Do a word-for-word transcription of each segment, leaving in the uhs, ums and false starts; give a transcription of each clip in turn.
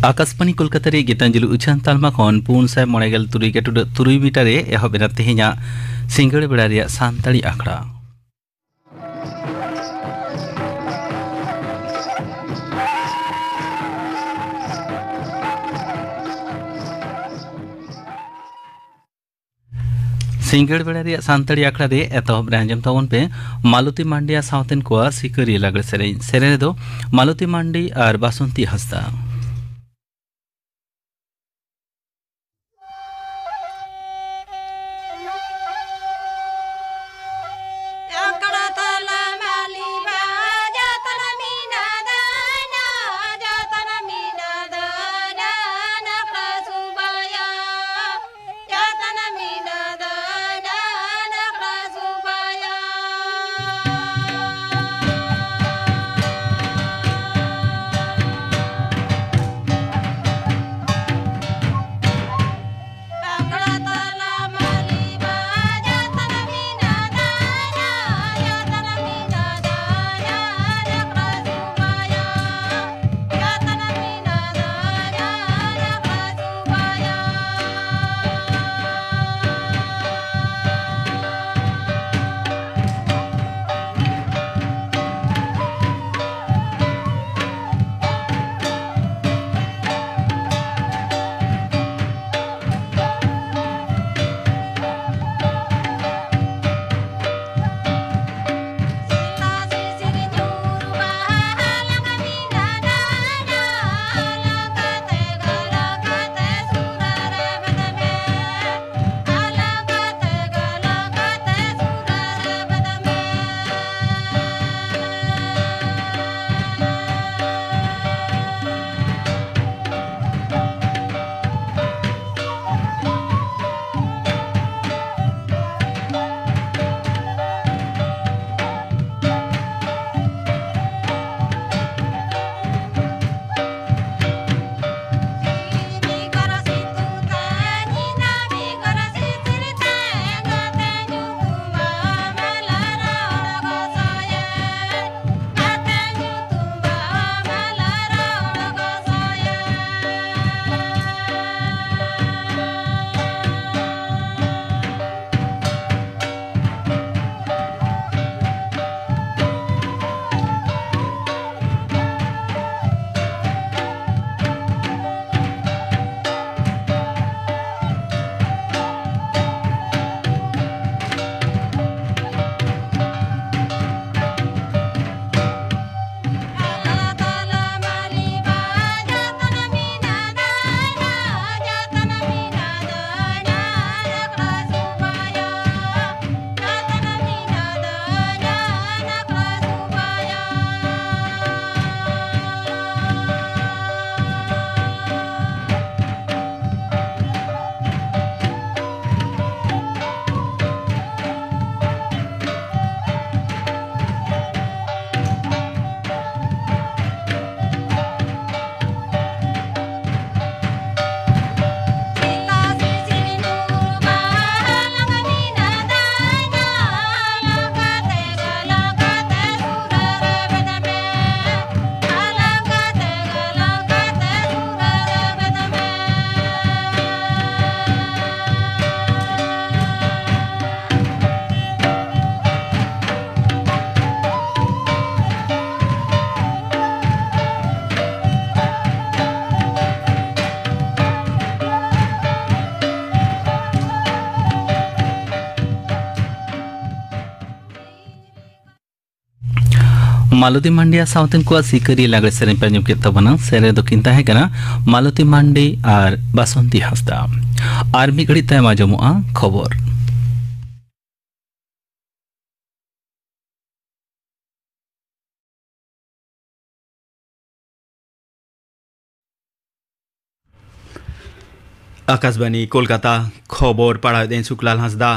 ᱟᱠᱟᱥᱵᱟᱬᱤ ᱠᱳᱞᱠᱟᱛᱟ ᱨᱮ ᱜᱤᱛᱟᱧᱡᱚᱞᱤ ᱩᱪᱷᱟᱹᱱ ᱛᱟᱞᱢᱟ ᱠᱷᱚᱱ ᱯᱩᱱ ᱥᱟᱭ ᱢᱚᱬᱮ ᱜᱮᱞ ᱛᱩᱨᱩᱭ ᱜᱮᱴᱩᱰᱟᱹᱜ ᱛᱩᱨᱩᱭ ᱢᱤᱴᱟᱨ ᱨᱮ ᱮᱦᱚᱵ ᱮᱱᱟ ᱛᱮᱦᱮᱧᱟᱜ ᱥᱤᱸᱜᱟᱹᱲ ᱵᱮᱲᱟ ᱨᱮᱭᱟᱜ ᱥᱟᱱᱛᱟᱲᱤ ᱟᱠᱷᱲᱟ᱾ ᱥᱤᱸᱜᱟᱹᱲ ᱵᱮᱲᱟ ᱨᱮᱭᱟᱜ ᱥᱟᱱᱛᱟᱲᱤ ᱟᱠᱷᱲᱟ ᱨᱮ ᱮᱛᱚᱦᱚᱵ ᱨᱮ ᱟᱸᱡᱚᱢ ᱛᱟᱵᱚᱱ ᱯᱮ ᱢᱟᱞᱚᱛᱤ ᱢᱟᱱᱰᱤᱭᱟ ᱥᱟᱶᱛᱮᱱ ᱠᱚᱣᱟᱜ ᱥᱤᱠᱟᱹᱨᱤᱭᱟᱹ ᱞᱟᱜᱽᱲᱮ ᱥᱮᱨᱮᱧ᱾ ᱥᱮᱨᱮᱧ ᱨᱮᱫᱚ ᱢᱟᱞᱚᱛᱤ ᱢᱟᱱᱰᱤ ᱟᱨ ᱵᱟᱥᱚᱱᱛᱤ ᱦᱟᱸᱥᱫᱟ᱾ ᱢᱟᱞᱚᱛᱤ ᱢᱟᱱᱰᱤᱭᱟ ᱥᱟᱶᱛᱮᱱ ᱠᱚᱣᱟᱜ ᱥᱤᱠᱟᱹᱨᱤᱭᱟᱹ ᱞᱟᱜᱽᱲᱮ ᱥᱮᱨᱮᱧ ᱯᱮ ᱟᱸᱡᱚᱢ ᱠᱮᱫ ᱛᱟᱵᱚᱱᱟ᱾ ᱥᱮᱨᱮᱧ ᱫᱚᱠᱤᱱ ᱛᱟᱦᱮᱸ ᱠᱟᱱᱟ ᱢᱟᱞᱚᱛᱤ ᱢᱟᱱᱰᱤ ᱟᱨ ᱵᱟᱥᱚᱱᱛᱤ ᱦᱟᱸᱥᱫᱟ᱾ ᱟᱨ ᱢᱤᱫ ᱜᱷᱟᱹᱲᱤᱡ ᱛᱟᱭᱚᱢ ᱟᱸᱡᱚᱢᱚᱜᱼᱟ ᱠᱷᱚᱵᱚᱨ᱾ ᱟᱠᱟᱥᱵᱟᱱᱤ ᱠᱳᱞᱠᱟᱛᱟ, ᱠᱷᱚᱵᱚᱨ ᱯᱟᱲᱦᱟᱣᱮᱫᱟᱹᱧ ᱥᱩᱠᱞᱟᱞ ᱦᱟᱸᱥᱫᱟ᱾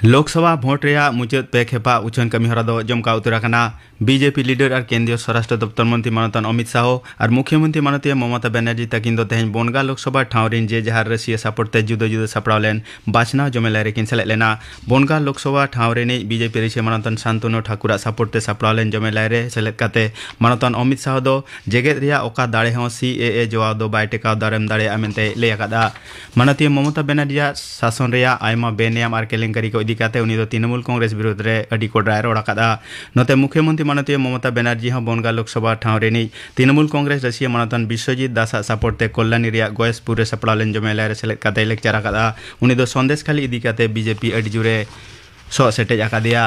ᱞᱳᱠᱥᱚᱵᱷᱟ ᱵᱷᱳᱴ ᱨᱮᱭᱟᱜ ᱢᱩᱪᱟᱹᱫ ᱯᱮ ᱠᱷᱮᱯᱟ ᱩᱪᱷᱟᱹᱱ ᱠᱟᱹᱢᱤ ᱦᱚᱨᱟ ᱫᱚ ᱡᱚᱢᱠᱟᱣ ᱩᱛᱟᱹᱨ ᱟᱠᱟᱱᱟ᱾ ᱵᱤᱡᱮᱯᱤ ᱞᱤᱰᱟᱨ ᱟᱨ ᱠᱮᱱᱫᱨᱤᱭᱚ ᱥᱚᱨᱟᱥᱴᱨᱚ ᱫᱚᱯᱛᱚᱨ ᱢᱚᱱᱛᱨᱤ ᱢᱟᱱᱚᱛᱟᱱ ᱚᱢᱤᱛ ᱥᱟᱦᱚ ᱟᱨ ᱢᱩᱠᱷᱭᱚᱢᱚᱱᱛᱨᱤ ᱢᱟᱱᱚᱛᱤᱭᱟᱹ ᱢᱚᱢᱚᱛᱟ ᱵᱟᱱᱟᱨᱡᱤ ᱛᱟᱹᱠᱤᱱ ᱫᱚ ᱛᱮᱦᱮᱧ ᱵᱚᱱᱜᱟ ᱞᱳᱠᱥᱚᱵᱷᱟ ᱴᱷᱟᱶ ᱨᱤᱱ ᱡᱮ ᱡᱟᱦᱟᱨ ᱨᱟᱹᱥᱤᱭᱟᱹ ᱥᱟᱯᱚᱴ ᱛᱮ ᱡᱩᱫᱟᱹ ᱡᱩᱫᱟᱹ ᱥᱟᱯᱲᱟᱣ ᱞᱮᱱ ᱵᱟᱪᱷᱱᱟᱣ ᱡᱚᱢᱮᱞᱟᱭ ᱨᱮᱠᱤᱱ ᱥᱮᱞᱮᱫ ᱞᱮᱱᱟ᱾ ᱵᱚᱱᱜᱟ ᱞᱳᱠᱥᱚᱵᱷᱟ ᱴᱷᱟᱶ ᱨᱤᱱᱤᱡ ᱵᱤᱡᱮᱯᱤ ᱨᱟᱹᱥᱤᱭᱟᱹ ᱢᱟᱱᱚᱛᱟᱱ ᱥᱟᱱᱛᱚᱱᱩ ᱴᱷᱟᱠᱩᱨᱟᱜ ᱥᱟᱯᱚᱴ ᱛᱮ ᱥᱟᱯᱲᱟᱣ ᱞᱮᱱ ᱡᱚᱢᱮᱞᱟᱭ ᱨᱮ ᱥᱮᱞᱮᱫ ᱠᱟᱛᱮ ᱢᱟᱱᱚᱛᱟᱱ ᱚᱢᱤᱛ ᱥᱟᱦᱚ ᱫᱚ ᱡᱮᱜᱮᱛ ᱨᱮᱭᱟᱜ ᱚᱠᱟ ᱫᱟᱲᱮ ᱦᱚᱸ ᱥᱤ ᱮ ᱮ ᱡᱚᱣᱟᱣ ᱫᱚ ᱵᱟᱭ ᱴᱮᱠᱟᱣ ᱫᱟᱨᱟᱢ ᱫᱟᱲᱮᱭᱟᱜᱼᱟ ᱢᱮᱱᱛᱮᱭ ᱞᱟᱹᱭ ᱟᱠᱟᱫᱼᱟ᱾ ᱢᱟᱱᱚᱛᱤᱭᱟᱹ ᱢᱚᱢᱚᱛᱟ ᱵᱟᱱᱟᱨᱡᱤᱭᱟᱜ ᱥᱟᱥᱚᱱ ᱨᱮᱭᱟᱜ ᱟᱭᱢᱟ ᱵᱮᱱᱮᱭᱟᱢ ᱟᱨ ᱠᱮᱞᱮᱝᱠᱟᱨᱤ ᱠᱚ ᱤᱫᱤ ᱠᱟᱛᱮ ᱩᱱᱤ ᱫᱚ ᱛᱨᱤᱱᱚᱢᱩᱞ ᱠᱚᱝᱜᱨᱮᱥ ᱵᱤᱨᱩᱫᱷ ᱨᱮ ᱟᱹᱰᱤ ᱠᱚᱰᱨᱟᱭ ᱨᱚᱲ ᱟᱠᱟᱫᱼᱟ᱾ ᱱᱚᱛᱮ ᱢᱩᱠᱷᱭᱚᱢᱚᱱᱛᱨᱤ ᱢᱟᱱᱚᱛᱤᱭᱟᱹ ᱢᱚᱢᱚᱛᱟ ᱵᱟᱱᱟᱨᱡᱤ ᱦᱚᱸ ᱵᱚᱱᱜᱟ ᱞᱳᱠᱥᱚᱵᱷᱟ ᱴᱷᱟᱶ ᱨᱤᱱᱤᱡ ᱛᱨᱤᱱᱚᱢᱩᱞ ᱠᱚᱝᱜᱨᱮᱥ ᱨᱟᱹᱥᱤᱭᱟᱹ ᱢᱟᱱᱚᱛᱟᱱ ᱵᱤᱥᱣᱚᱡᱤᱛ ᱫᱟᱥᱟᱜ ᱥᱟᱯᱚᱴ ᱛᱮ ᱠᱚᱞᱞᱟᱱᱤ ᱨᱮᱭᱟᱜ ᱜᱚᱭᱮᱥᱯᱩᱨ ᱨᱮ ᱥᱟᱯᱲᱟᱣ ᱞᱮᱱ ᱡᱚᱢᱮᱞᱟᱭ ᱨᱮ ᱥᱮᱞᱮᱫ ᱠᱟᱛᱮᱭ ᱞᱮᱠᱪᱟᱨ ᱟᱠᱟᱫᱼᱟ᱾ ᱩᱱᱤ ᱫᱚ ᱥᱚᱱᱫᱮᱥ ᱠᱷᱟᱹᱞᱤ ᱤᱫᱤ ᱠᱟᱛᱮ ᱵᱤᱡᱮᱯᱤ ᱟᱹᱰᱤ ᱡᱳᱨᱮ ᱥᱚᱜ ᱥᱮᱴᱮᱡ ᱟᱠᱟᱫᱮᱭᱟ᱾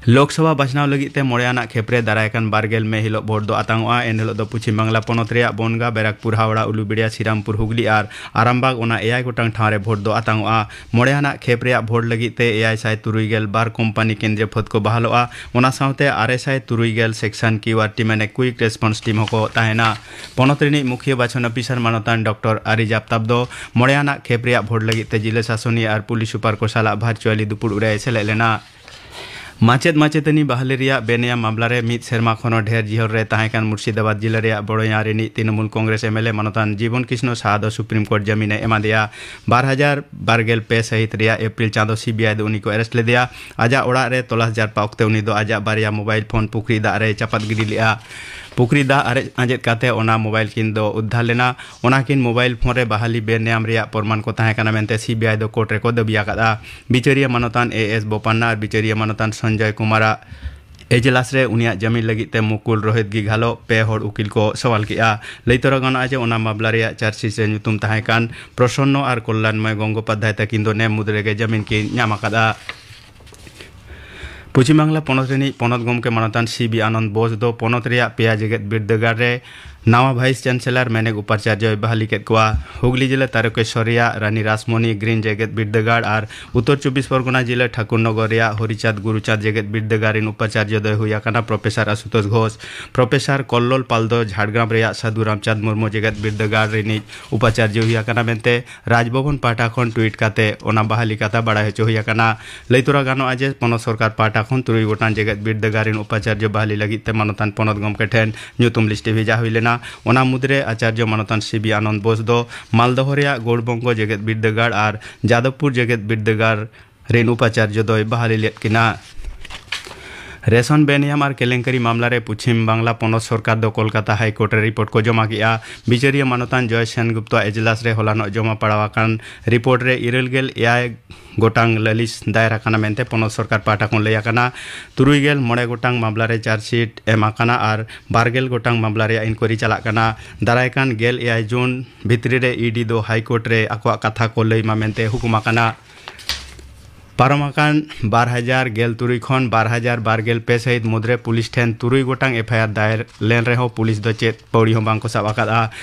ᱞᱳᱠᱥᱚᱵᱷᱟ ᱵᱟᱪᱷᱱᱟᱣ ᱞᱟᱹᱜᱤᱫ ᱛᱮ ᱢᱚᱬᱮ ᱟᱱᱟᱜ ᱠᱷᱮᱯ ᱨᱮ ᱫᱟᱨᱟᱭ ᱠᱟᱱ ᱵᱟᱨ ᱜᱮᱞ ᱢᱮ ᱦᱤᱞᱳᱜ ᱵᱷᱳᱴ ᱫᱚ ᱟᱛᱟᱝᱚᱜᱼᱟ᱾ ᱮᱱ ᱦᱤᱞᱳᱜ ᱫᱚ ᱯᱚᱪᱷᱤᱢ ᱵᱟᱝᱞᱟ ᱯᱚᱱᱚᱛ ᱨᱮᱭᱟᱜ ᱵᱚᱱᱜᱟ, ᱵᱮᱨᱟᱠᱯᱩᱨ, ᱦᱟᱣᱲᱟ, ᱩᱞᱩᱵᱮᱲᱤᱭᱟ, ᱥᱨᱤᱨᱟᱢᱯᱩᱨ, ᱦᱩᱜᱽᱞᱤ ᱟᱨ ᱟᱨᱟᱢᱵᱟᱜᱽ, ᱚᱱᱟ ᱮᱭᱟᱭ ᱜᱚᱴᱟᱝ ᱴᱷᱟᱶ ᱨᱮ ᱵᱷᱳᱴ ᱫᱚ ᱟᱛᱟᱝᱚᱜᱼᱟ᱾ ᱢᱚᱬᱮ ᱟᱱᱟᱜ ᱠᱷᱮᱯ ᱨᱮᱭᱟᱜ ᱵᱷᱳᱴ ᱞᱟᱹᱜᱤᱫ ᱛᱮ ᱮᱭᱟᱭ ᱥᱟᱭ ᱛᱩᱨᱩᱭ ᱜᱮᱞ ᱵᱟᱨ ᱠᱳᱢᱯᱟᱱᱤ ᱠᱮᱱᱫᱨᱤᱭᱚ ᱯᱷᱟᱹᱫ ᱠᱚ ᱵᱟᱦᱟᱞᱚᱜᱼᱟ᱾ ᱚᱱᱟ ᱥᱟᱶᱛᱮ ᱟᱨᱮ ᱥᱟᱭ ᱛᱩᱨᱩᱭ ᱜᱮᱞ ᱥᱮᱠᱥᱚᱱ ᱠᱤᱭᱩ ᱟᱨ ᱴᱤᱢ, ᱢᱟᱱᱮ ᱠᱩᱭᱤᱠ ᱨᱮᱥᱯᱚᱱᱥ ᱴᱤᱢ ᱦᱚᱸᱠᱚ ᱛᱟᱦᱮᱱᱟ᱾ ᱯᱚᱱᱚᱛ ᱨᱤᱱᱤᱡ ᱢᱩᱠᱷᱤᱭᱟᱹ ᱵᱟᱪᱷᱚᱱ ᱚᱯᱷᱤᱥᱟᱨ ᱢᱟᱱᱚᱛᱟᱱ ᱰᱚᱠᱴᱚᱨ ᱟᱨᱤᱡ ᱟᱯᱛᱟᱵ ᱫᱚ ᱢᱚᱬᱮ ᱟᱱᱟᱜ ᱠᱷᱮᱯ ᱨᱮᱭᱟᱜ ᱵᱷᱳᱴ ᱞᱟᱹᱜᱤᱫ ᱛᱮ ᱡᱤᱞᱟᱹ ᱥᱟᱥᱚᱱᱤᱭᱟᱹ ᱟᱨ ᱯᱩᱞᱤᱥ ᱥᱩᱯᱟᱨ ᱠᱚ ᱥᱟᱞᱟᱜ ᱵᱷᱟᱨᱪᱩᱣᱟᱞᱤ ᱫᱩᱯᱩᱲᱩᱵ ᱨᱮᱭ ᱥᱮᱞᱮᱫ ᱞᱮᱱᱟ᱾ ᱢᱟᱪᱮᱫ ᱢᱟᱪᱮᱛᱟᱹᱱᱤ ᱵᱟᱦᱟᱞᱤ ᱨᱮᱭᱟᱜ ᱵᱮᱱᱮᱭᱟᱢ ᱢᱟᱢᱞᱟ ᱨᱮ ᱢᱤᱫ ᱥᱮᱨᱢᱟ ᱠᱷᱚᱱ ᱦᱚᱸ ᱰᱷᱮᱨ ᱡᱤᱦᱚᱞ ᱨᱮ ᱛᱟᱦᱮᱸ ᱠᱟᱱ ᱢᱩᱨᱥᱤᱫᱟᱵᱟᱫᱽ ᱡᱤᱞᱟᱹ ᱨᱮᱭᱟᱜ ᱵᱚᱲᱚᱭᱟ ᱨᱤᱱᱤᱡ Trinamool Congress M L A ᱢᱟᱱᱚᱛᱟᱱ ᱡᱤᱵᱚᱱ ᱠᱨᱤᱥᱱᱚ ᱥᱟᱦᱟ ᱫᱚ ᱥᱩᱯᱨᱤᱢ ᱠᱳᱨᱴ ᱡᱟᱹᱢᱤᱱᱮ ᱮᱢᱟᱫᱮᱭᱟ᱾ ᱵᱟᱨ ᱦᱟᱡᱟᱨ ᱵᱟᱨ ᱜᱮᱞ ᱯᱮ ᱥᱟᱹᱦᱤᱛ ᱨᱮᱭᱟᱜ ᱮᱯᱨᱤᱞ ᱪᱟᱸᱫᱚ ᱥᱤᱵᱤᱟᱭ ᱫᱚ ᱩᱱᱤ ᱠᱚ ᱮᱨᱮᱥᱴ ᱞᱮᱫᱮᱭᱟ᱾ ᱟᱡᱟᱜ ᱚᱲᱟᱜ ᱨᱮ ᱛᱚᱞᱟᱥ ᱡᱟᱨᱯᱟ ᱚᱠᱛᱮ ᱩᱱᱤ ᱫᱚ ᱟᱡᱟᱜ ᱵᱟᱨᱭᱟ ᱢᱳᱵᱟᱭᱤᱞ ᱯᱷᱳᱱ ᱯᱩᱠᱷᱨᱤ ᱫᱟᱜ ᱨᱮᱭ ᱪᱟᱯᱟᱫ ᱜᱤᱰᱤ ᱞᱮᱫᱼᱟ᱾ ᱯᱩᱠᱷᱨᱤ ᱫᱟᱜ ᱟᱨᱮᱡ ᱟᱸᱡᱮᱫ ᱠᱟᱛᱮ ᱚᱱᱟ ᱢᱳᱵᱟᱭᱤᱞ ᱠᱤᱱ ᱫᱚ ᱩᱫᱽᱫᱷᱟᱨ ᱞᱮᱱᱟ᱾ ᱚᱱᱟ ᱠᱤᱱ ᱢᱳᱵᱟᱭᱤᱞ ᱯᱷᱳᱱ ᱨᱮ ᱵᱟᱦᱟᱞᱤ ᱵᱮᱱᱮᱭᱟᱢ ᱨᱮᱭᱟᱜ ᱯᱨᱚᱢᱟᱱ ᱠᱚ ᱛᱟᱦᱮᱸ ᱠᱟᱱᱟ ᱢᱮᱱᱛᱮ ᱥᱤᱵᱤᱟᱭ ᱫᱚ ᱠᱳᱨᱴ ᱨᱮᱠᱚ ᱫᱟᱹᱵᱤ ᱟᱠᱟᱫᱼᱟ᱾ ᱵᱤᱪᱟᱹᱨᱤᱭᱟᱹ ᱢᱟᱱᱚᱛᱟᱱ ᱮ ᱮᱥ ᱵᱳᱯᱟᱱᱱᱟ ᱟᱨ ᱵᱤᱪᱟᱹᱨᱤᱭᱟᱹ ᱢᱟᱱᱚᱛᱟᱱ ᱥᱚᱧᱡᱚᱭ ᱠᱩᱢᱟᱨᱟᱜ ᱮᱡᱞᱟᱥ ᱨᱮ ᱩᱱᱤᱭᱟᱜ ᱡᱟᱹᱢᱤᱱ ᱞᱟᱹᱜᱤᱫ ᱛᱮ ᱢᱩᱠᱩᱞ ᱨᱳᱦᱤᱛ ᱜᱤ ᱜᱷᱟᱞᱚ ᱯᱮ ᱦᱚᱲ ᱩᱠᱤᱞ ᱠᱚ ᱥᱚᱣᱟᱞ ᱠᱮᱫᱼᱟ᱾ ᱞᱟᱹᱭ ᱛᱚᱨᱟ ᱜᱟᱱᱚᱜᱼᱟ ᱡᱮ ᱚᱱᱟ ᱢᱟᱢᱞᱟ ᱨᱮᱭᱟᱜ ᱪᱟᱨᱡᱽᱥᱤᱴ ᱨᱮ ᱧᱩᱛᱩᱢ ᱛᱟᱦᱮᱸ ᱠᱟᱱ ᱯᱨᱚᱥᱚᱱᱱᱚ ᱟᱨ ᱠᱚᱞᱞᱟᱱᱢᱚᱭ ᱜᱚᱝᱜᱳᱯᱟᱫᱽᱫᱷᱟᱭ ᱛᱟᱹᱠᱤᱱ ᱫᱚ ᱱᱮ ᱢᱩᱫᱽ ᱨᱮᱜᱮ ᱡᱟᱹᱢᱤᱱ ᱠᱤᱱ ᱧᱟᱢ ᱟᱠᱟᱫᱼᱟ᱾ ᱯᱚᱪᱷᱤᱢ ᱵᱟᱝᱞᱟ ᱯᱚᱱᱚᱛ ᱨᱤᱱᱤᱡ ᱯᱚᱱᱚᱛ ᱜᱚᱢᱠᱮ ᱢᱟᱱᱚᱛᱟᱱ ᱥᱤ ᱵᱤ ᱟᱱᱚᱱᱫ ᱵᱳᱥ ᱫᱚ ᱯᱚᱱᱚᱛ ᱨᱮᱭᱟᱜ ᱯᱮᱭᱟ ᱡᱮᱜᱮᱛ ᱵᱤᱨᱫᱟᱹᱜᱟᱲ ᱨᱮ ᱱᱟᱣᱟ ᱵᱷᱟᱭᱤᱥ ᱪᱟᱱᱥᱮᱞᱚᱨ ᱢᱮᱱᱮᱠ ᱩᱯᱟᱪᱟᱨᱡᱚᱭ ᱵᱟᱦᱟᱞᱤ ᱠᱮᱫ ᱠᱚᱣᱟ᱾ ᱦᱩᱜᱽᱞᱤ ᱡᱮᱞᱟ ᱛᱟᱨᱚᱠᱮᱥᱣᱚᱨ ᱨᱮᱭᱟᱜ ᱨᱟᱱᱤ ᱨᱟᱥᱢᱚᱱᱤ ᱜᱨᱤᱱ ᱡᱮᱜᱮᱛ ᱵᱤᱨᱫᱟᱹᱜᱟᱲ ᱟᱨ ᱩᱛᱛᱚᱨ ᱪᱚᱵᱵᱤᱥ ᱯᱚᱨᱜᱚᱱᱟ ᱡᱮᱞᱟ ᱴᱷᱟᱠᱩᱨᱱᱚᱜᱚᱨ ᱨᱮᱭᱟᱜ ᱦᱚᱨᱤᱪᱟᱸᱫᱽ ᱜᱩᱨᱩᱪᱟᱸᱫᱽ ᱡᱮᱜᱮᱛ ᱵᱤᱨᱫᱟᱹᱜᱟᱲ ᱨᱤᱱ ᱩᱯᱟᱪᱟᱨᱡᱚ ᱫᱚᱭ ᱦᱩᱭ ᱟᱠᱟᱱᱟ ᱯᱨᱚᱯᱷᱮᱥᱚᱨ ᱟᱥᱩᱛᱳᱥ ᱜᱷᱳᱥ᱾ ᱯᱨᱚᱯᱷᱮᱥᱚᱨ ᱠᱚᱞᱞᱚᱞ ᱯᱟᱞ ᱫᱚ ᱡᱷᱟᱲᱜᱨᱟᱢ ᱨᱮᱭᱟᱜ ᱥᱟᱹᱫᱷᱩ ᱨᱟᱢᱪᱟᱸᱫᱽ ᱢᱩᱨᱢᱩ ᱡᱮᱜᱮᱛ ᱵᱤᱨᱫᱟᱹᱜᱟᱲ ᱨᱤᱱᱤᱡ ᱩᱯᱟᱪᱟᱨᱡᱚ ᱦᱩᱭ ᱟᱠᱟᱱᱟ ᱢᱮᱱᱛᱮ ᱨᱟᱡᱽ ᱵᱷᱚᱵᱚᱱ ᱯᱟᱦᱴᱟ ᱠᱷᱚᱱ ᱴᱩᱭᱤᱴ ᱠᱟᱛᱮ ᱚᱱᱟ ᱵᱟᱦᱟᱞᱤ ᱠᱟᱛᱷᱟ ᱵᱟᱲᱟᱭ ᱦᱚᱪᱚ ᱦᱩᱭ ᱟᱠᱟᱱᱟ᱾ ᱞᱟᱹᱭ ᱛᱚᱨᱟ ᱜᱟᱱᱚᱜᱼᱟ ᱡᱮ ᱯᱚᱱᱚᱛ ᱥᱚᱨᱠᱟᱨ ᱯᱟᱦᱴᱟ ᱠᱷᱚᱱ ᱛᱩᱨᱩᱭ ᱜᱚᱴᱟᱝ ᱡᱮᱜᱮᱛ ᱵᱤᱨᱫᱟᱹᱜᱟᱲ ᱨᱤᱱ ᱩᱯᱟᱪᱟᱨᱡᱚ ᱵᱟᱦᱟᱞᱤ ᱞᱟᱹᱜᱤᱫ ᱛᱮ ᱢᱟᱱᱚᱛᱟᱱ ᱯᱚᱱᱚᱛ ᱜᱚᱢᱠᱮ ᱴᱷᱮᱱ ᱧᱩᱛᱩᱢ ᱞᱤᱥᱴᱤ ᱵᱷᱮᱡᱟ ᱦᱩᱭ ᱞᱮᱱᱟ᱾ ᱚᱱᱟ ᱢᱩᱫᱽᱨᱮ ᱟᱪᱟᱨᱡᱚ ᱢᱟᱱᱚᱛᱟᱱ ᱥᱤ ᱵᱤ ᱟᱱᱚᱱᱫ ᱵᱳᱥ ᱫᱚ ᱢᱟᱞᱫᱚᱦᱚ ᱨᱮᱭᱟᱜ ᱜᱳᱲᱵᱚᱝᱜᱚ ᱡᱮᱜᱮᱛ ᱵᱤᱨᱫᱟᱹᱜᱟᱲ ᱟᱨ ᱡᱟᱫᱚᱵᱽᱯᱩᱨ ᱡᱮᱜᱮᱛ ᱵᱤᱨᱫᱟᱹᱜᱟᱲ ᱨᱤᱱ ᱩᱯᱟᱪᱟᱨᱡᱚ ᱫᱚᱭ ᱵᱟᱦᱟᱞᱤ ᱞᱮᱫ ᱠᱤᱱᱟ᱾ ᱨᱮᱥᱚᱱ ᱵᱮᱱᱤᱭᱟᱢ ᱟᱨ ᱠᱮᱞᱮᱝᱠᱟᱨᱤ ᱢᱟᱢᱞᱟ ᱨᱮ ᱯᱚᱪᱷᱤᱢ ᱵᱟᱝᱞᱟ ᱯᱚᱱᱚᱛ ᱥᱚᱨᱠᱟᱨ ᱫᱚ ᱠᱳᱞᱠᱟᱛᱟ ᱦᱟᱭ ᱠᱳᱨᱴ ᱨᱮ ᱨᱤᱯᱳᱨᱴ ᱠᱚ ᱡᱚᱢᱟ ᱠᱮᱫᱼᱟ᱾ ᱵᱤᱪᱟᱹᱨᱤᱭᱟᱹ ᱢᱟᱱᱚᱛᱟᱱ ᱡᱚᱭ ᱥᱮᱱᱜᱩᱯᱛᱚ ᱟᱜ ᱮᱡᱞᱟᱥ ᱨᱮ ᱦᱚᱞᱟᱱᱚᱜ ᱡᱚᱢᱟ ᱯᱟᱲᱟᱣ ᱟᱠᱟᱱ ᱨᱤᱯᱳᱨᱴ ᱨᱮ ᱤᱨᱟᱹᱞ ᱜᱮᱞ ᱮᱭᱟᱭ ᱜᱚᱴᱟᱝ ᱞᱟᱹᱞᱤᱥ ᱫᱟᱭᱮᱨ ᱟᱠᱟᱱᱟ ᱢᱮᱱᱛᱮ ᱯᱚᱱᱚᱛ ᱥᱚᱨᱠᱟᱨ ᱯᱟᱦᱴᱟ ᱠᱷᱚᱱ ᱞᱟᱹᱭ ᱟᱠᱟᱱᱟ᱾ ᱛᱩᱨᱩᱭ ᱜᱮᱞ ᱢᱚᱬᱮ ᱜᱚᱴᱟᱝ ᱢᱟᱢᱞᱟ ᱨᱮ ᱪᱟᱨᱡᱽᱥᱤᱴ ᱮᱢ ᱟᱠᱟᱱᱟ ᱟᱨ ᱵᱟᱨ ᱜᱮᱞ ᱜᱚᱴᱟᱝ ᱢᱟᱢᱞᱟ ᱨᱮᱭᱟᱜ ᱤᱱᱠᱣᱟᱨᱤ ᱪᱟᱞᱟᱜ ᱠᱟᱱᱟ᱾ ᱫᱟᱨᱟᱭ ᱠᱟᱱ ᱜᱮᱞ ᱮᱭᱟᱭ ᱡᱩᱱ ᱵᱷᱤᱛᱨᱤ ᱨᱮ ᱤ ᱰᱤ ᱫᱚ ᱦᱟᱭ ᱠᱳᱨᱴ ᱨᱮ ᱟᱠᱚᱣᱟᱜ ᱠᱟᱛᱷᱟ ᱠᱚ ᱞᱟᱹᱭ ᱢᱟ ᱢᱮᱱᱛᱮ ᱦᱩᱠᱩᱢ ᱟᱠᱟᱱᱟ᱾ ᱯᱟᱨᱚᱢ ᱟᱠᱟᱱ ᱵᱟᱨ ᱦᱟᱡᱟᱨ ᱜᱮᱞ ᱛᱩᱨᱩᱭ ᱠᱷᱚᱱ ᱵᱟᱨ ᱦᱟᱡᱟᱨ ᱵᱟᱨ ᱜᱮᱞ ᱯᱮ ᱥᱟᱹᱦᱤᱛ ᱢᱩᱫᱽᱨᱮ ᱯᱩᱞᱤᱥ ᱴᱷᱮᱱ ᱛᱩᱨᱩᱭ ᱜᱚᱴᱟᱝ ᱮᱯᱷ ᱟᱭ ᱟᱨ ᱫᱟᱭᱮᱨ ᱞᱮᱱ ᱨᱮᱦᱚᱸ ᱯᱩᱞᱤᱥ ᱫᱚ ᱪᱮᱫ ᱯᱟᱹᱣᱲᱤ ᱦᱚᱸ ᱵᱟᱝ ᱠᱚ ᱥᱟᱵ ᱟᱠᱟᱫᱼᱟ᱾